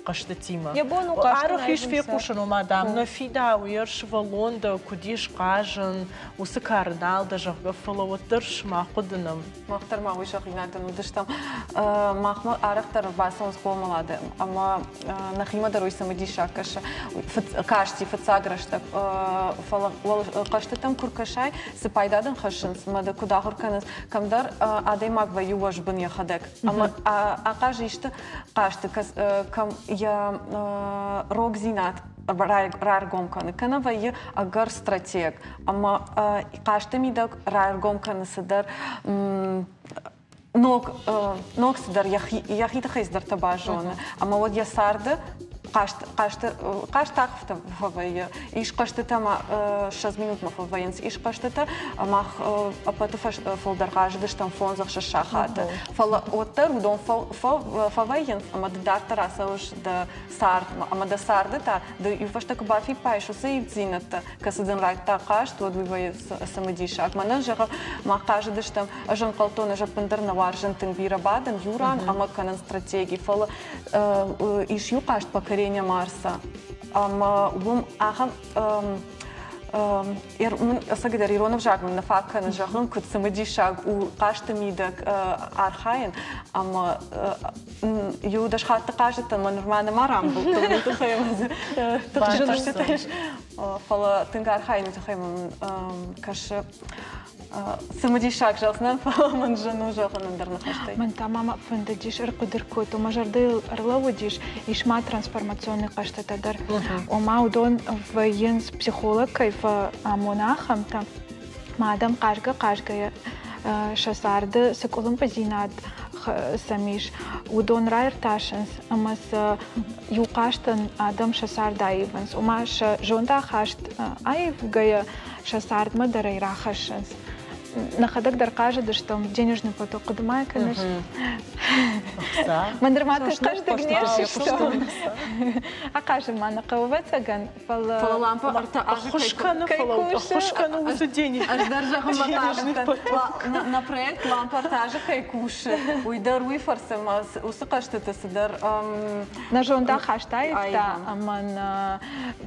хъӕзтытимӕ? Йӕ бон у хъазтӕн Арӕх ис фехъусын, ома, дам, нӕ фидауы, йӕ сывӕллон дӕ, куыд ис хъазын, уыцы кары нал дӕ, зӕгъгӕ, фӕлӕ уӕддӕр сымах хъуыды нӕм. Мах дӕр ма уый зӕгъинаг дын уыдыстӕм. Махмӕ арӕхдӕр ӕрбацӕуынц хъомылады ӕмӕ нӕхимӕ дӕр уый цымыдисаг кӕсы. Касти фыццаг рӕстӕг, фӕлӕ хъӕзтытӕм куы ркӕсай, цы пайда дын хӕссынц ӕмӕ дӕ куыд ахуыр кӕнынц, кӕмдӕр адӕймаг вӕййы уӕзбын йӕхӕдӕг. Ӕмӕ ахъаз исты хъазты, кӕм йӕ рогдзинад раргом кӕны, кӕнӕ вӕййы ӕгӕр стратег ӕмӕ хъазты мидӕг раргом кӕны цыдӕр ног, ног цыдӕр йӕхи тыххӕй цыдӕртӕ базоны ӕмӕ уӕд йӕ царды хъазт, хъазты, хъазт арфтӕ фӕвӕййы. Ис хъӕзтытӕ ма 20 минутмӕ фӕвӕййынц. Ис хъӕзтытӕ мах ӕппӕты фылдӕр хъазыдыстӕм фондз-ӕхсӕз сахаты. Фӕлӕ уӕддӕр уыдон фӕвӕййынц ӕмӕ ды дарддӕр ацӕуыс дӕ цардмӕ. Ӕмӕ дӕ царды та ды иу фӕстӕ куы бафиппайыс уыцы ивддзинӕдтӕ, кӕцы дын радта хъазт, уӕд уый вӕййы цымыдисаг. Мӕнӕн, зӕгъы, мах хъазыдыстӕм, ӕз ӕнхъӕлдтон, ӕз ӕппындӕр нӕ уарзын тынг бирӕ бадын иу ран ӕмӕ кӕнын стратеги, фӕлӕ ис иу хъазт Покорение Марса, ӕмӕ уым ахӕм ӕцӕгдӕр ирон ӕвзаг мын нӕ фаг кӕны зӕгъын, куыд цымыдисаг у хъазты мидӕг архайын ӕмӕ иу дӕс хатты хъазыдтӕн, мӕ нырма нӕма рамбылдтон, уый тыххӕй ӕмӕ дзы тыхджын ис. Фӕлӕ тынг архайын, уый тыххӕй мӕм кӕсы цымыдисаг зӕгъдзынӕн, фӕлӕ мын зын у зӕгъын ӕндӕр ныхӕстӕй. Мӕн та ма фӕндыдис ӕрхъуыды кодтон, мӕ зӕрдӕйыл ӕрлӕууыдис, ис ма трансформационный хъӕзтытӕ дӕр. Ома уыдон вӕййынц психолог кӕй фӕамоны ахӕмтӕ. Ма адӕм хъазгӕ-хъазгӕйӕ сӕ царды цы къуылымпыдзинад сӕм ис, уыдон раиртасынц ӕмӕ сӕ иу хъазтӕн адӕм сӕ цард аивынц. Ома сӕ зондахаст аивгӕйӕ сӕ цардмӕ дӕр ӕй рахӕссынц. Нӕхӕдӕг дӕр хъазыдыстӕм денежный поток хъуыды-ма кӕныс? Мӕн нырма тынг хъӕздыг не систон. Ахъазын ма нӕ хъӕуы, ӕвӕццӕгӕн, фӕлӕ... Фӕлӕ лампа ӕртӕ азы кӕй кӕны, фӕлӕ ӕххуыс кӕны уыцы денежный Ӕз дӕр зӕгъынмӕ хъавыдтӕн, нӕ проект лампа ӕртӕ азы кӕй кусы, уый дӕр уый фӕрцы ӕмӕ уыцы хъӕзтыты цыдӕр Нӕ зондахаст аивта ӕмӕ нӕ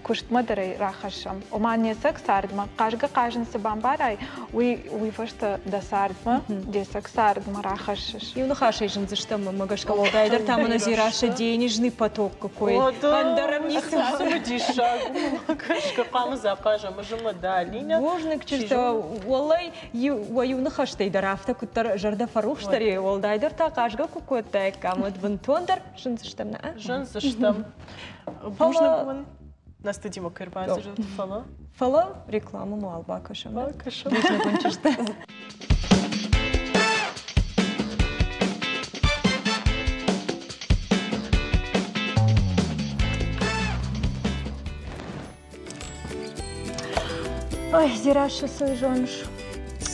куыстмӕ дӕр ӕй рахӕссӕм. Ома не цӕг цардмӕ хъазгӕ-хъазын цы бамбарай, уый уый фӕстӕ дӕ цардмӕ, де цӕг цардмӕ рахӕссыс. Иу ныхасӕй зындзыстӕм, мӕ гӕсгӕ уӕлдайдӕр та мӕнӕ Дзерассӕ денежный потокы кой. Ӕндӕр ӕм ницы Цымыдисаг у, гӕсгӕ хъуамӕ захъазӕм ӕз ӕмӕ Алинӕ. Бузныг, чызджытӕ, уӕллӕй, уӕ иу ныхӕстӕй дӕр афтӕ куыддӕр зӕрдӕ фӕрухсдӕр и, уӕлдайдӕр та хъазгӕ куы кодтаиккам, уӕд бынтондӕр зындзыстӕм, нӕ? Зындзыстӕм. Бузныг уын. Нӕ студимӕ кӕй ӕрбацыдыстут, фӕлӕ. Фӕлӕ рекламӕ мауал бакӕсӕм. Бакӕсӕм. Бузныг уын, чызджытӕ. Ой, Дзерассӕ, цы зоныс?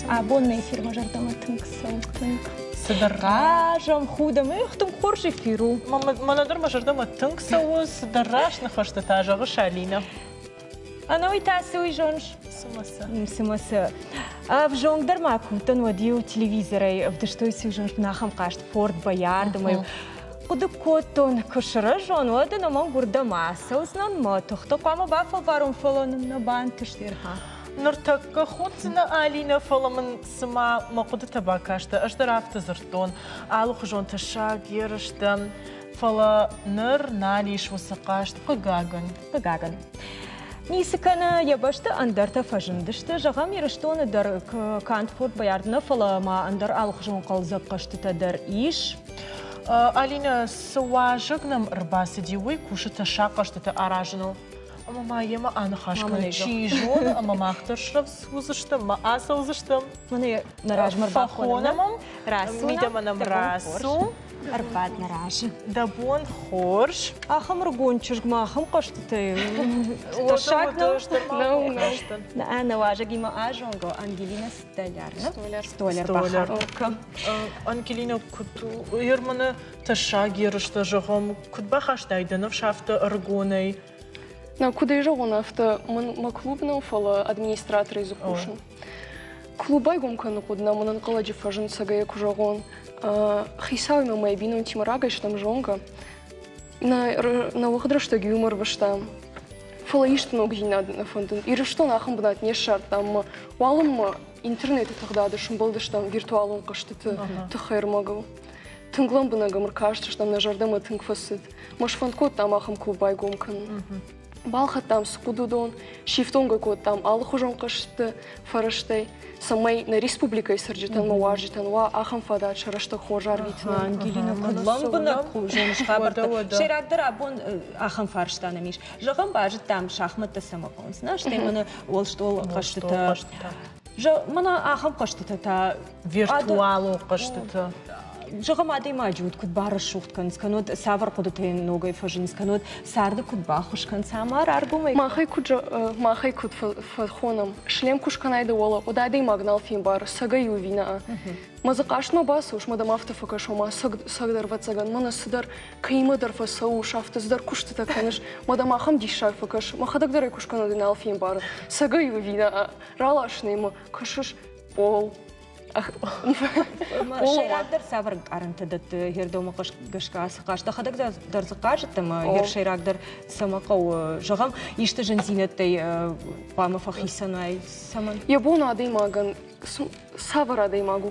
Абон нӕ эфирмӕ зӕрдӕмӕ тынг цӕуы, тынг. Цыдӕр хъазӕм, худӕм, эх, тынг хорз эфир у. Мӕнӕ дӕр мӕ зӕрдӕмӕ тынг цӕуы, цыдӕр раст ныхӕстӕ та зӕгъыс, Алинӕ. Ӕнӕуый та цы уый зоныс? Цымӕ цы? Цымӕ цы? Ӕвзонгдӕр ма куы уыдтӕн, уӕд-иу телевизорӕй ӕвдыстой цы зоныс, ахӕм хъазт Форт Боярд ӕмӕ хъуыды кодтон, куы сырӕзон, уӕд ӕнӕмӕнг уырдӕм ацӕудзынӕн, мӕ тыхтӕ хъуамӕ бафӕлварон, фӕлӕ нын нӕ бантыст Ирха. Ныртӕккӕ худдзынӕ, Алинӕ, фӕлӕ мын цыма мӕ хъуыдытӕ бакастӕ, ӕз дӕр афтӕ дзырдтон, алыхуызон тӕссаг ерыстӕ, фӕлӕ ныр нал ис уыцы хъазт, хъыгагӕн. Хъыгагӕн. Ницы кӕны, йӕ бӕсты ӕндӕртӕ фӕзындысты. Зӕгъӕм, Ирыстоны дӕр канд Форт Боярд нӕ, фӕлӕ ма ӕндӕр алыхуызон хъӕлдзӕг хъӕзтытӕ дӕр ис. Алинӕ, цы уазӕг нӕм ӕрбацыди, уый кусы тӕссаг хъӕзтытӕ аразыныл. Ӕмӕ ма йемӕ аныхас кӕны, чи зоны, ӕмӕ мах дӕр срӕвдз уыдзыстӕм, ма ацӕудзыстӕм. Мӕнӕ нӕ размӕ Фӕхонӕм ӕм, мидӕмӕ нӕм рацу. Ӕрбад нӕ разы. Дӕ бон хорз. Ахӕм ӕрыгон чызг ма ахӕм хъӕзтытӕй тӕссаг нӕу? Нӕу, нӕу. Нӕ уазӕгимӕ азонгӕ Ангелина Столяр. Столяр. Столяр бахатыр. Ангелина, куыд у Ерманы тӕссаг ерыстӕ, зӕгъӕм, куыд бахастай дӕ ныфс афтӕ ӕрыгонӕй? Нӕ, куыд ӕй зӕгъон, афтӕ мӕн мӕ клуб нӕу, фӕлӕ администраторӕй дзы кусын. Клуб байгом кӕныны хъуыд нӕм ӕнӕнхъӕлӕджы фӕзынд цӕгӕй куы зӕгъон. Хицауимӕ мӕ бинонтимӕ рагӕй стӕм зонгӕ. Нӕ, нӕ уӕгъд рӕстӕг иумӕ ӕрвыстам. Фӕлӕ исты ногдзинад нӕ фӕндыд. Ирыстон ахӕм бынат не ссардтам ӕмӕ уалынмӕ интернеты тыгъдады сымбӕлдыстӕм виртуалон хъӕзтыты тыххӕй ӕрмӕгыл. Тынг лӕмбынӕг ӕм ӕркастыстӕм, нӕ зӕрдӕмӕ тынг фӕцыд. Мӕ сфӕнд кодтам ахӕм клуб байгом кӕнын. Балхӕдтам цы хъуыд, уыдон, сифтонг кодтам алыхуызон хъӕзтыты фӕрӕзтӕй, цӕмӕй нӕ республикӕйы цӕрджытӕн ӕмӕ уазджытӕн уа ахӕм фадат сӕ рӕстӕг хорз арвитынӕн. Ангелина, куыд лӕмбынӕг зоныс хабӕрттӕ. Сӕйрагдӕр абон ахӕм фарста нӕм ис. Зӕгъӕм, базыдтам шахмӕттӕ цӕмӕ хъӕуынц, нӕ? Стӕй мӕнӕ уӕлстъол хъӕзтытӕ. Мӕнӕ ахӕм хъӕзтытӕ та виртуалон хъӕзтытӕ. Зӕгъӕм, адӕймаджы уд куыд барӕсугъд кӕнынц, кӕннод цавӕр хъуыдытӕ йын ногӕй фӕзынынц, кӕннод царды куыд баххуыс кӕнынц, ӕмӕ раргомӕй. Махӕй куыд махӕй куыд фӕхонӕм, шлем куы скӕнай дӕ уӕлӕ, уӕд адӕймаг нал фембары, цӕгӕй у ӕви нӕ. Мӕ дзы хъазтмӕ бацӕуыс, мӕ дӕм афтӕ фӕкӕсы, ома цӕг, цӕг дӕр ӕвӕццӕгӕн, мӕнӕ цыдӕр кӕимӕдӕр фӕцӕуыс, афтӕ цыдӕр куыстытӕ кӕныс, мӕ дӕм ахӕм диссаг фӕкӕсы, мӕхӕдӕг дӕр ӕй куы скӕнон, уӕд нал фембарын, цӕгӕй у ӕви нӕ. Раласын ӕмӕ кӕсыс пъол. Сӕйрагдӕр цавӕр ӕнкъарӕнтӕ дӕтты Гердомы гӕсгӕ ацы хъазт? Дӕхӕдӕг дӕр дзы хъазыдтӕ ӕмӕ йӕ сӕйрагдӕр цӕмӕ хъӕуы? Зӕгъӕм, исты зындзинӕдтӕй хъуамӕ фӕхицӕн уай? Цӕмӕн? Йӕ бон адӕймагӕн цавӕр адӕймаг у,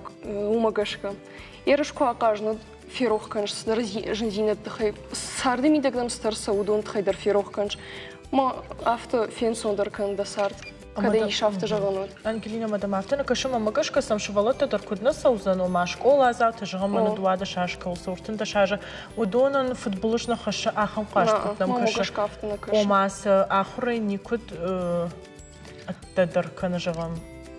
уымӕ гӕсгӕ. Ерыс куы ахъазын, уӕд ферох кӕныс цыдӕр зындзинӕдты тыххӕй. Царды мидӕг дӕм цыдӕр цӕуы, уыдон тыххӕй дӕр ферох кӕныс. Ма афтӕ фенцондӕр кӕн дӕ цард. Кӕд ӕй ис афтӕ зӕгъӕн уӕд. Ангелина, ма дӕм афтӕ нӕ кӕсы, мӕнмӕ гӕсгӕ сӕм сывӕллӕттӕ дӕр куыд нӕ цӕудзӕн, ома скъоладзаутӕ, зӕгъӕм, мӕнӕ 12 азы кӕуыл цӕуы, 13 азы, уыдонӕн фыдбылыз нӕ хӕссы ахӕм хъазт, куыд нӕм кӕсы. Ома сӕ ахуырӕй никуыд ӕддӕдӕр кӕны, зӕгъӕм.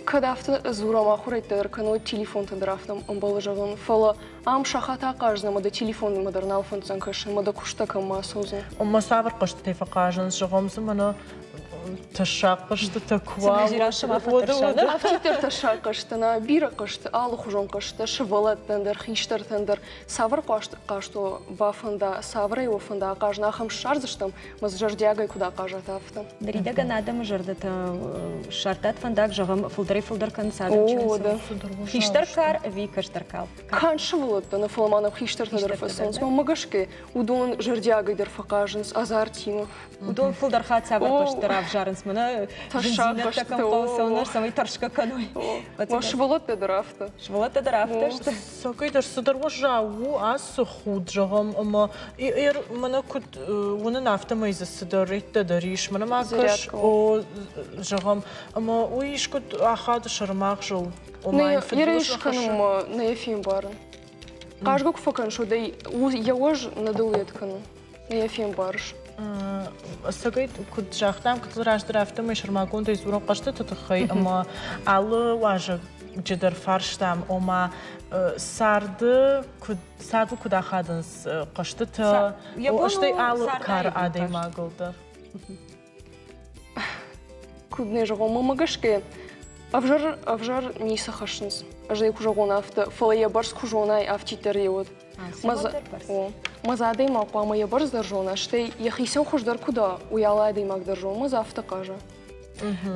Кӕд афтӕ дзурӕм, ахуыр ӕддӕдӕр кӕны, уӕд телефонтӕ дӕр афтӕ ӕмбӕлы зӕгъын. Фӕлӕ ам сахат ахъаздзӕн ӕмӕ дӕ телефонмӕ дӕр нал фӕнддзӕн кӕсын, ӕмӕ дӕ куыстӕ кӕм ма ацӕудзӕн. Ома цавӕр хъӕзтытӕй фӕхъазынц, зӕгъӕм дзы мӕнӕ Тӕссаг хъӕзтытӕ куы уа, уӕд Афтиддӕр тӕссаг хъӕзтытӕ нӕ, бирӕ хъӕзты, алыхуызон хъӕзтытӕ, сывӕллӕттӕн дӕр, хистӕртӕн дӕр. Цавӕр хъазт уӕ бафӕнда, цавӕрӕй уӕ фӕнда ахъазын, ахӕм ссардзыстӕм, ӕмӕ дзы зӕрдиагӕй куыд ахъазат, афтӕ. Ныридӕгӕн адӕмы зӕрдӕтӕ ссардтат фӕндаг, зӕгъӕм, фылдӕрӕй-фылдӕр кӕнынц адӕм Хистӕр кар ӕви кӕстӕр кар? Канд сывӕллӕттӕ нӕ, фӕлӕ ма нӕм хистӕртӕ дӕр фӕцӕуынц. Мӕнмӕ гӕсгӕ, уыдон зӕрдиагӕй дӕр фӕхъазынц азартимӕ. Уыдон фылдӕр хатт цавӕр хъазтытӕ равзарынц? Мӕнӕ зындзинӕдтӕ кӕм хъӕуы цӕуынӕр, цӕмӕй тӕрсгӕ кӕной. Сывӕллӕттӕ дӕр афтӕ. Сывӕллӕттӕ дӕр афтӕ сты. Цӕгӕйдӕр цыдӕр уӕззау у ацы худ, зӕгъӕм, ӕмӕ мӕнӕ куыд уынын, афтӕмӕй дзы цыдӕр рӕттӕ дӕр ис. Мӕнӕ ма кӕс, о, зӕгъӕм, ӕмӕ уый искуыд ахады сӕрымагъзыл. Ома йын фыдбылыз кӕнынмӕ нӕ фембарын. Хъазгӕ куы фӕкӕныс, уӕд ӕй йӕ уӕз нӕ дыл кӕны. Нӕ йӕ фембарыс. Ӕцӕгӕй, куыд загътам, куыд раздӕр, афтӕмӕй сӕрмагондӕй дзурӕм хъӕзтыты тыххӕй ӕмӕ алы уазӕджы дӕр фарстам, ома царды куыд цардыл куыд ахадынц хъӕзтытӕ, стӕй алы кары адӕймагыл дӕр. Куыд нӕ зӕгъон, мӕнмӕ гӕсгӕ ӕвзӕр ӕвзӕр ницы хӕссынц. Ӕз ӕй куы зӕгъон афтӕ, фӕлӕ йӕ бӕрц куы зонай, афтиддӕр йӕ уӕд. Мӕ адӕймаг хъуамӕ йӕ бӕрц дӕр зона, стӕй йӕхицӕн хуыздӕр куыд уа, уый алы адӕймаг дӕр зоны, мӕ дзы афтӕ хъаза.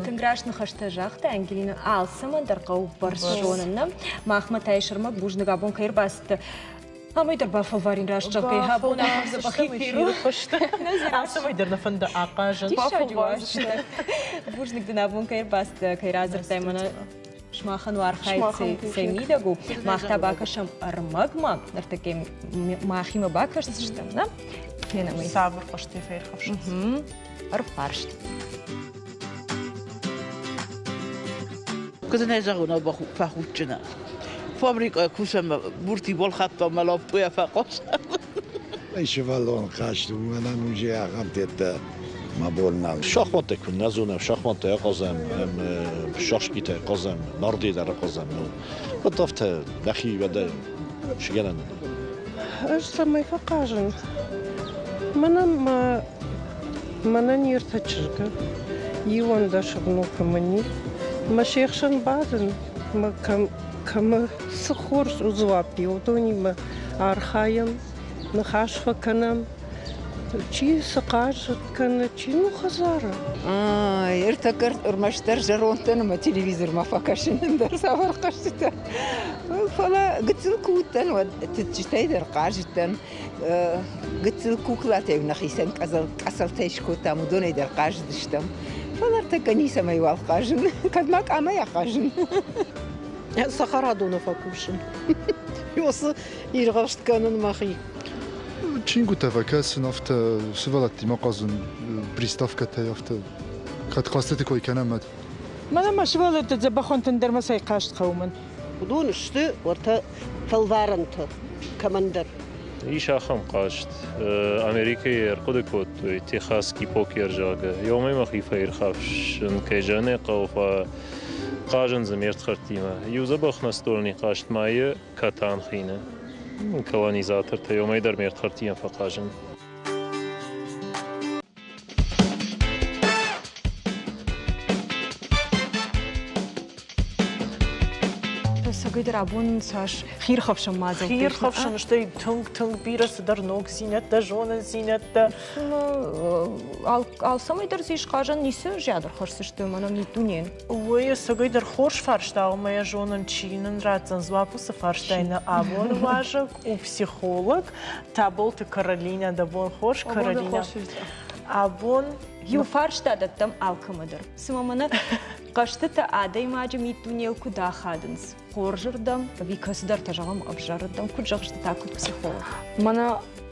Тынг раст ныхӕстӕ загъта Ангелина. Алцӕмӕн дӕр хъӕуы бӕрц зонын, нӕ? Махмӕ та ис ӕрмӕг, бузныг абон кӕй ӕрбацыдтӕ. Амӕй дӕр бафӕлварин раст зӕгъгӕй, абон ахӕм дзӕбӕх эфир у. Алцӕмӕй дӕр нӕ фӕнды ахъазын. Бузныг дын абон кӕй ӕрбацыдтӕ, кӕй радзырдтай мӕнӕ сымахӕн уӕ архайд цӕй мидӕг у. Мах та бакӕсӕм ӕрмӕгмӕ. Ныртӕккӕ махимӕ бакӕсдзыстӕм, нӕ? Фенӕм ӕй. Цавӕр хъазтӕй фӕирхӕфсынц? Ӕрфарст. Куыд ын зӕгъон, фӕхудджына. Фабрикӕйы кусӕн бурти балхӕдтон мӕ лӕппуйӕ фӕхъуыстам. Сывӕллон хъазт у, мӕнӕн уже ахӕм тедтӕ мӕ бон нал. Шахматтӕ куы нӕ зонӕм, шахматтӕ ахъазӕм, шашкитӕ хъазӕм, нардӕй дӕр ахъазӕм. Вот афтӕ нӕхи уӕдӕ сгӕнӕн. Ӕз цӕмӕй фӕхъазын? Мӕнӕн мӕ мӕнӕн не ртӕ чызгы, иуӕндӕс внукы мын и. Мӕ се хсӕн бадын, мӕ кӕм кӕмӕ цы хорз дзуапп и, уыдонимӕ архайӕм, ныхас фӕкӕнӕм. Чи цы хъазт кӕны, чи ну хӕдзары. Ӕртӕккӕ ӕрмӕстдӕр зӕрондтӕн ӕмӕ телевизормӕ фӕкӕсын ӕндӕр цавӕр хъӕзтытӕ. Фӕлӕ гыццыл куы уыдтӕн, уӕд тытджытӕй дӕр хъазыдтӕн. Гыццыл куклатӕй нӕхицӕн къӕцӕлтӕй скодтам, уыдонӕй дӕр хъазыдыстӕм. Фӕлӕ ӕртӕккӕ ницӕмӕй уал хъазын, кӕд ма къамӕй ахъазын. Цӕхӕрадоны фӕкусын. Уыцы иргъӕвст кӕнын мӕхи. Чингуытӕ фӕкӕсын, афтӕ сывӕллӕттимӕ хъазын, приставкӕтӕй афтӕ кӕд хъӕзтыты кой кӕнӕм, уӕд. Мӕнӕ мӕ сывӕллӕтты дзӕбӕхонтӕн дӕр ма цӕй хъазт хъӕуы мӕн. Уыдон сты уӕртӕ фӕлварӕнтӕ кӕмӕндӕр. Ис ахӕм хъазт. Америкӕйы ӕрхъуыды кодтой техасский покер, зӕгъгӕ. Ёмӕ мӕхи фӕирхӕфсын кӕй зӕгъын ӕй хъӕуы, хъазын дзы ме рдхӕрдтимӕ. Иу дзӕбӕх настольный хъазт ма и Катанхины. Колонизатортӕ ёмӕй дӕр ме рдхӕрдтимӕ фӕхъазын. Цӕгӕйдӕр абон цас хирхӕфсӕн мадзӕлттӕ. Хирхӕфсӕн, стӕй тынг-тынг бирӕ цыдӕр ногдзинӕдтӕ, зонындзинӕдтӕ. Алцӕмӕй дӕр дзы ис хъазӕн, ницы зиан ӕрхӕсдзысты мӕнӕ миддунейӕн. Уый ӕцӕгӕйдӕр хорз фарста у, ӕмӕ йӕ зонын, чи нын ратдзӕн дзуапп уыцы фарстайы нӕ абоны уазӕг у психолог Таболты Каролинӕ. Дӕ бон хорз, Каролинӕ. Абон иу фарста дӕттӕм алкӕмӕ дӕр. Цымӕ мӕнӕ хъӕзтытӕ адӕймаджы миддунейыл куыд ахадынц? Хорзырдӕм ӕви кӕцыдӕртӕ, зӕгъӕм, ӕвзӕрырдӕм? Куыд зӕгъыс та, куыд психолог? Мӕнӕ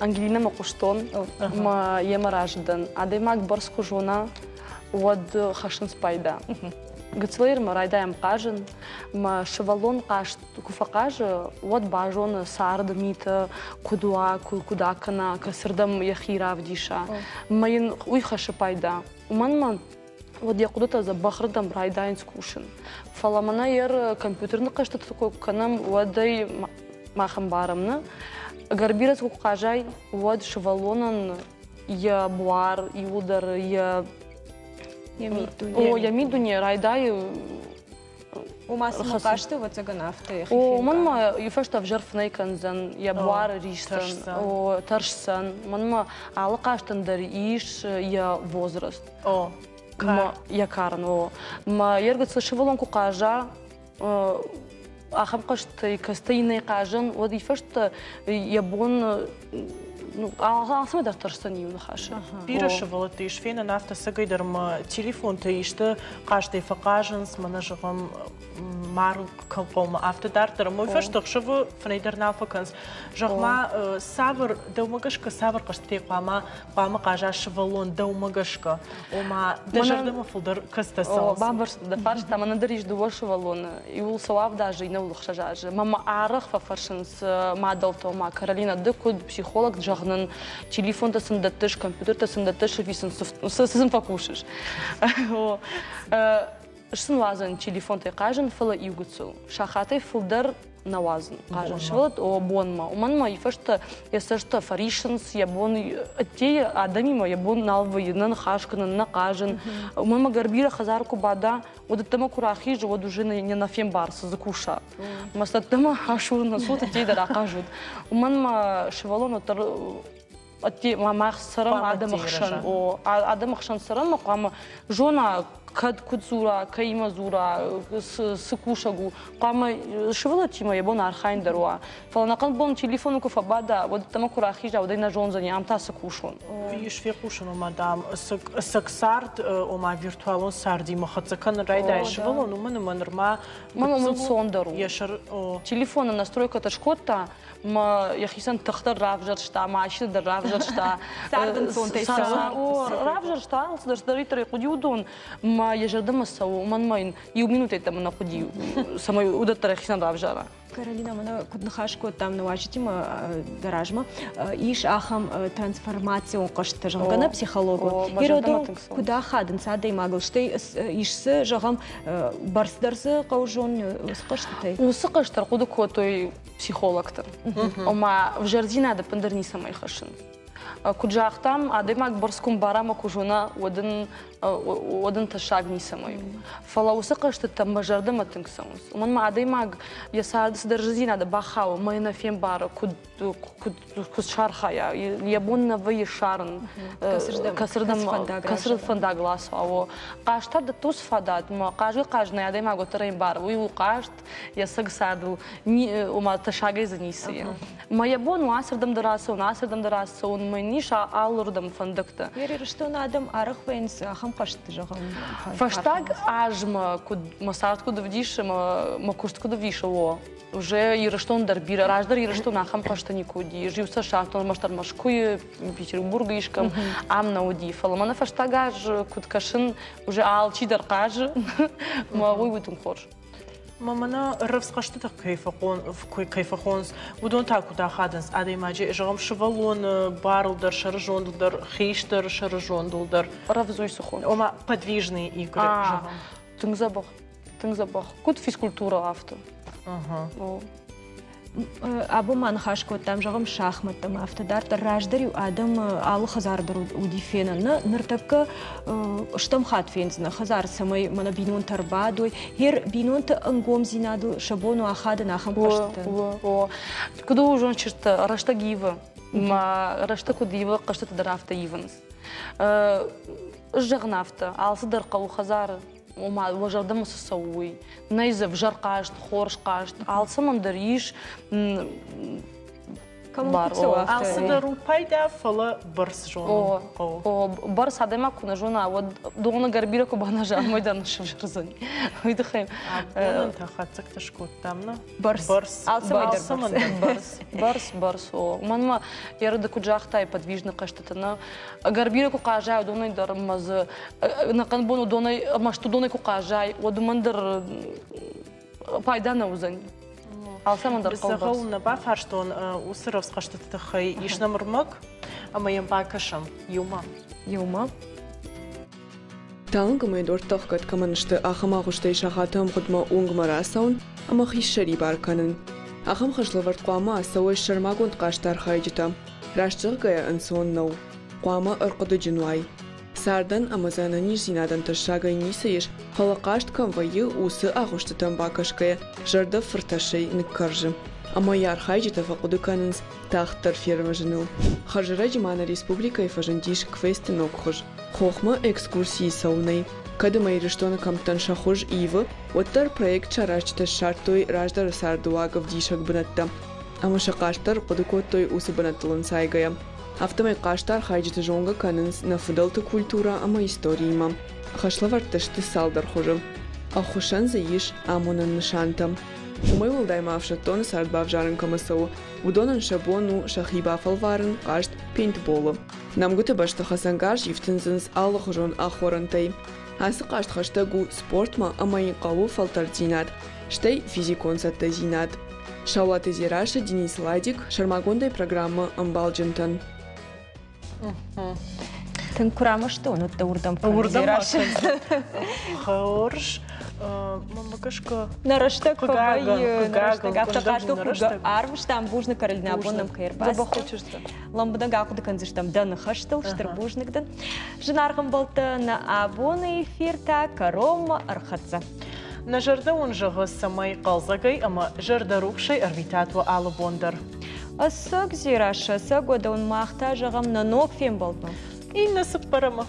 Ангелинӕмӕ хъуыстон ӕмӕ йемӕ разы дӕн. Адӕймаг бӕрц куы зона, уӕд хӕссынц пайда. Гыццылӕй мӕ райдайӕм хъазын, мӕ сывӕллон хъазт куы фӕхъазы, уӕд базоны царды митӕ куыд уа, куыд акӕна, кӕцырдӕм йӕхи равдиса. Мӕ йын уый хӕссы пайда. Уымӕн мӕ уӕд йӕ хъуыдытӕ дзӕбӕхырдӕм райдайынц кусын. Фӕлӕ мӕнӕ йӕ компьютерны хъӕзтыты куы кӕнӕм, уӕд ӕй мах ӕмбарӕм, нӕ? Ӕгӕр бирӕ куы хъазай, уӕд сывӕллонӕн йӕ буар иуылдӕр йӕ Йӕ миддуне. О, йӕ миддуне райдайы. Ома цыма хъазты, ӕвӕццӕгӕн, афтӕ йӕхи О, уымӕн ма йӕ фӕстӕ ӕвзӕр фынӕй кӕндзӕн, йӕ буар рисдзӕн, о, тӕрсдзӕн. Мӕнмӕ алы хъазтӕн дӕр ис йӕ возраст. О, йӕ карн, о. Мӕ йе ргыцыл сывӕллон куы хъаза, ахӕм хъазтӕй, кӕцытӕй нӕ хъазӕн, уӕд йӕ фӕстӕ йӕ бон алцӕмӕ дӕр тӕрсдзӕн иу ныхасы. Бирӕ сывӕллӕтты ис фенӕн афтӕ цӕгӕйдӕр ӕмӕ телефонтӕ исты хъазтӕй фӕхъазынц, мӕнӕ зӕгъӕм, марын кӕм хъӕумӕ, афтӕ дарддӕр. Ӕмӕ уый фӕстӕ ӕхсӕвы фынӕй дӕр нал фӕкӕнынц. Зӕгъ-ма, цавӕр, дӕумӕ гӕсгӕ цавӕр хъӕзтытӕй хъуамӕ хъуамӕ хъаза сывӕллон дӕумӕ гӕсгӕ? Ома, дӕ зӕрдӕмӕ фылдӕр кӕцытӕ цӕуынц? Бамбӕрстон дӕ фарста. Мӕнӕн дӕр ис дыууӕ сывӕллоны. Иуыл цӕуы авд азы, иннӕуыл ӕхсӕз азы. Мӕ мӕ арӕх фӕфӕрсынц мадӕлтӕ, ома, Каролина, ды куыд психолог, зӕгъ нын, телефонтӕ сын дӕттыс, компьютертӕ сын дӕттыс, ӕви сын цы сын фӕкусыс? Сын уадзын телефонтӕй хъазын, фӕлӕ иугуыцыл. Сахатӕй фылдӕр нӕ уадзын хъазын сывӕллӕтт о бонмӕ. Уымӕн ма йӕ фӕстӕ йӕ цӕстытӕ фӕрисынц, йӕ бон ӕддейы адӕмимӕ йӕ бон нал вӕййы нӕ ныхас кӕнын, нӕ хъазын. Уымӕн ма гӕрбирӕ хӕдзар куы бада, уӕд ӕддӕмӕ куы рахизы, уӕд уже не фембары, цы дзы куса. Мӕ цӕттӕмӕ асурын, цот ӕддейы дӕр ахъазут. Уымӕн ма сывӕллон уӕддӕр мах цӕрӕм адӕмы хсӕн, о, адӕмы хсӕн цӕрӕм, хъуамӕ зона, кӕд куыд дзура, кӕимӕ дзура, цы кусӕг у. Хъуамӕ сывӕллӕттимӕ йӕ бон архайын дӕр уа. Фӕлӕ ӕнӕхъӕн бон телефоны куы фӕбада, уӕд ӕмӕ куы рахиза, уӕд ӕй нӕ зондзӕни, ам та цы кусон. Ис фехъусын, ома, дам, ӕцӕг цард, ома, виртуалон цардимӕ хӕццӕ кӕнын райдайы сывӕллон, уымӕн ӕмӕ нырма Мӕн уымӕн цондӕр у. Телефоны настройкӕтӕ скодта, мӕ йӕхицӕн тыхтӕ равзӕрста, машинӕ дӕр равзӕрста. Цард ӕнцонтӕй цӕуы. Равзӕрста, алцыдӕр цыдӕриддӕр ӕй хъуыди, уыдон мӕ йӕ зӕрдӕмӕ цӕуы, уымӕн ма йын иу минут йеддӕмӕ нӕ хъуыди, цӕмӕй уыдӕттӕ йӕхицӕн равзара. Каролина, мӕнӕ куыд ныхас кодтам нӕ уазджытимӕ дӕ размӕ, ис ахӕм трансформацион хъызтытӕ, зӕгъгӕ, нӕ психологон. Иродон куыд ахадынц адӕймагыл, стӕй ис дзы, зӕгъӕм, бӕрц дӕр дзы хъӕуы зонын уыцы хъызтытӕй? Уыцы хъызт ӕрхъуыды кодтой психологтӕ. Ома, ӕвзӕрдзинад ӕппындӕр ницӕмӕй хӕссынц. Куыд загътам, адӕймаг бӕрц куы мбара ӕмӕ куы зона, уӕд ын уӕд ын тӕссаг ницӕмӕй у. Фӕлӕ уыцы хъӕзтытӕ мӕ зӕрдӕмӕ тынг цӕуынц. Уымӕн ма адӕймаг йӕ царды цыдӕр зындзинады бахауы, мӕ нӕ фембары, куыд куыд куыд сархайа, йӕ бон нӕ вӕййы ссарын, кӕцырдӕм кӕцырдӕм фӕндагыл ацӕуа. Хъазт та дӕтты уыцы фадат, ӕмӕ хъазгӕ-хъазынӕй адӕймаг уӕддӕр ӕмбары, уый у хъазт, йӕ цӕг цардыл, ома тӕссагӕй дзы ницы и. Мӕ йӕ бон у ацырдӕм дӕр ацӕуын, ацырдӕм дӕр ацӕуын, мӕ йын ис алырдӕм фӕндӕгтӕ. Ирыстоны адӕм арӕх вӕййынц ахӕм хъӕзтыты, зӕгъӕм? Фӕстаг азмӕ куыд мӕ цард куыд ӕвдисы, мӕ куыст куыд ӕвдисы, о. Уже Ирыстон дӕр бирӕ, раздӕр Ирыстон ахӕм хъӕзты никуы уыди. Ӕз-иу сӕ ссардтон ӕрмӕстдӕр Мӕскуыйы, Петербургы искӕм, ам нӕ уыди. Фӕлӕ мӕнӕ фӕстаг аз куыд кӕсын, уже алчи дӕр хъазы, мӕ уый у тынг хорз. Мӕ мӕнӕ рӕвдз хъӕзтытӕ кӕй фӕхонынц, уыдон та куыд ахадынц адӕймаджы, зӕгъӕм, сывӕллоны барыл дӕр, сӕрызондыл дӕр, хистӕры сӕрызондыл дӕр. Рӕвдз уый цы хоныс? Ома, подвижные игры, зӕгъӕм. Тынг дзӕбӕх. Тынг дзӕбӕх. Куыд физкультура, афтӕ. Абон ма ныхас кодтам, зӕгъӕм, шахмӕттӕм, афтӕ дарддӕр. Раздӕр-иу адӕм алы хӕдзар дӕр уыди фенӕн. Нӕ, ныртӕккӕ стӕм хатт фендзынӕ хӕдзар, цӕмӕй мӕнӕ бинонтӕ ӕрбадой. Гъер бинонты ӕнгомдзинадыл сӕ бон у ахадын ахӕм хъызтытӕн. О, куыд у зондчыртӕ, рӕстӕг ивы. Мӕ рӕстӕг куыд ивы, хъызтытӕ дӕр афтӕ ивынц. Зӕгъын афтӕ, алцыдӕр хъӕуы хӕдзары. Ома, уӕ зӕрдӕмӕ цы цӕуы, уый. Нӕй дзы ӕвзӕр хъазт, хорз хъазт, алцӕмӕн дӕр ис бар. Алцыдӕр у пайда, фӕлӕ бӕрц зонын хъӕуы. О, бӕрц адӕймаг куы нӕ зона, уӕд доны гӕрбирӕ куы баназа, уымӕй дӕр сывзӕрдзӕни. Уый тыххӕй. Абонӕн та хатдзӕгтӕ скодтам, нӕ? Бӕрц. Бӕрц. Алцӕмӕй дӕр бӕрц. Бӕрц, бӕрц, о. Уымӕн ма, еры куыд загътай, подвижны хъӕзтыты, нӕ? Ӕгӕр бирӕ куы хъазай, уыдонӕй дӕр ӕмӕ дзы ӕнӕхъӕн бон уыдонӕй, ӕрмӕст уыдонӕй куы хъазай, уӕд уымӕн дӕр пайда нӕ уыдзӕни. Алцӕмӕн дӕр хъӕуы бӕрц. Дзӕгъӕл нӕ бафарстон уыцы рӕвдз хъӕзтыты тыххӕй. Ис нӕм ӕрмӕг ӕмӕ йӕм бакӕсӕм иумӕ. Иумӕ. Талынг ӕмӕ дуӕрттӕ ӕхгӕд кӕмӕн сты, ахӕм агъуыстӕй сахаты ӕмгъуыдмӕ уынгмӕ рацӕуын ӕмӕ хи ссӕрибар кӕнын. Ахӕм хӕслӕвӕрд хъуамӕ ацӕуой сӕрмагонд хъазты архайджытӕ. Раст зӕгъгӕйӕ, ӕнцон нӕу. Хъуамӕ ӕрхъуыдыджын уай. Цардӕн ӕмӕ дзы ӕнӕниздзинадӕн тӕссагӕй ницы ис, фӕлӕ хъазт кӕм вӕййы, уыцы агъуыстытӕм бакӕсгӕйӕ, зӕрдӕ фыртӕссӕй ныккӕрзы. Ӕмӕ йӕ архайджытӕ фӕхъуыды кӕнынц тагъддӕр фервӕзыныл. Хӕрзӕрӕджы ма нӕ республикӕйы фӕзындис квесты ног хуыз – хохмӕ экскурсийы цӕуынӕй. Кӕд ӕмӕ Ирыстоны кӕмттӕн сӕ хуыз ивы, уӕддӕр проект саразджытӕ ссардтой раздӕры цардыуаг ӕвдисӕг бынӕттӕ. Ӕмӕ сӕ хъазт дӕр хъуыды кодтой уыцы бынӕттыл ӕнцайгӕйӕ. Афтӕмӕй хъазты архайджыты зонгӕ кӕнынц нӕ фыдӕлты культурӕ ӕмӕ историимӕ. Хӕслӕвӕрдтӕ сты цалдӕр хуызы. Ӕххуысӕн дзы ис амонӕн нысантӕ. Уымӕй уӕлдай ма ӕфсӕддоны цард бавзарын кӕмӕ цӕуы, уыдонӕн сӕ бон у сӕхи бафӕлварын хъазт пейнтболы. Нӕмгуыты бӕсты хӕцӕнгарз ифтындзынц алыхуызон ахорӕнтӕй. Ацы хъазт хӕстӕг у спортмӕ ӕмӕ йын хъӕуы фӕлтӕрддзинад, стӕй физикон цӕттӕдзинад. Саулаты Дзерассӕ, Денис Ладик, сӕрмагондӕй программӕ ӕмбалджынтӕн. Тынг куы рамӕсты уын, уӕд уырдӕм Уырдӕм Хорз. Мӕнмӕ гӕсгӕ Нӕ рӕстӕг фӕвӕййы, нӕ рӕстӕг афтӕ хъазты арвыстам. Бузныг, Каролинӕ, абон нӕм кӕй ӕрбацыдтӕ. Лӕмбынӕг ахъуыды кӕндзыстӕм дӕ ныхӕстыл, стыр бузныг дын. Зынаргъ ӕмбӕлттӕ, нӕ абоны эфир та кӕронмӕ ӕрхӕццӕ. Нӕ зӕрдӕ уын зӕгъы, цӕмӕй хъӕлдзӕгӕй ӕмӕ зӕрдӕрухсӕй ӕрвитат уӕ алы бон дӕр. Ӕцӕг, Дзерассӕ, ӕцӕг уӕдӕ уын мах та зӕгъӕм нӕ ног фембӕлдмӕ. Иннӕ цыппӕрӕмы.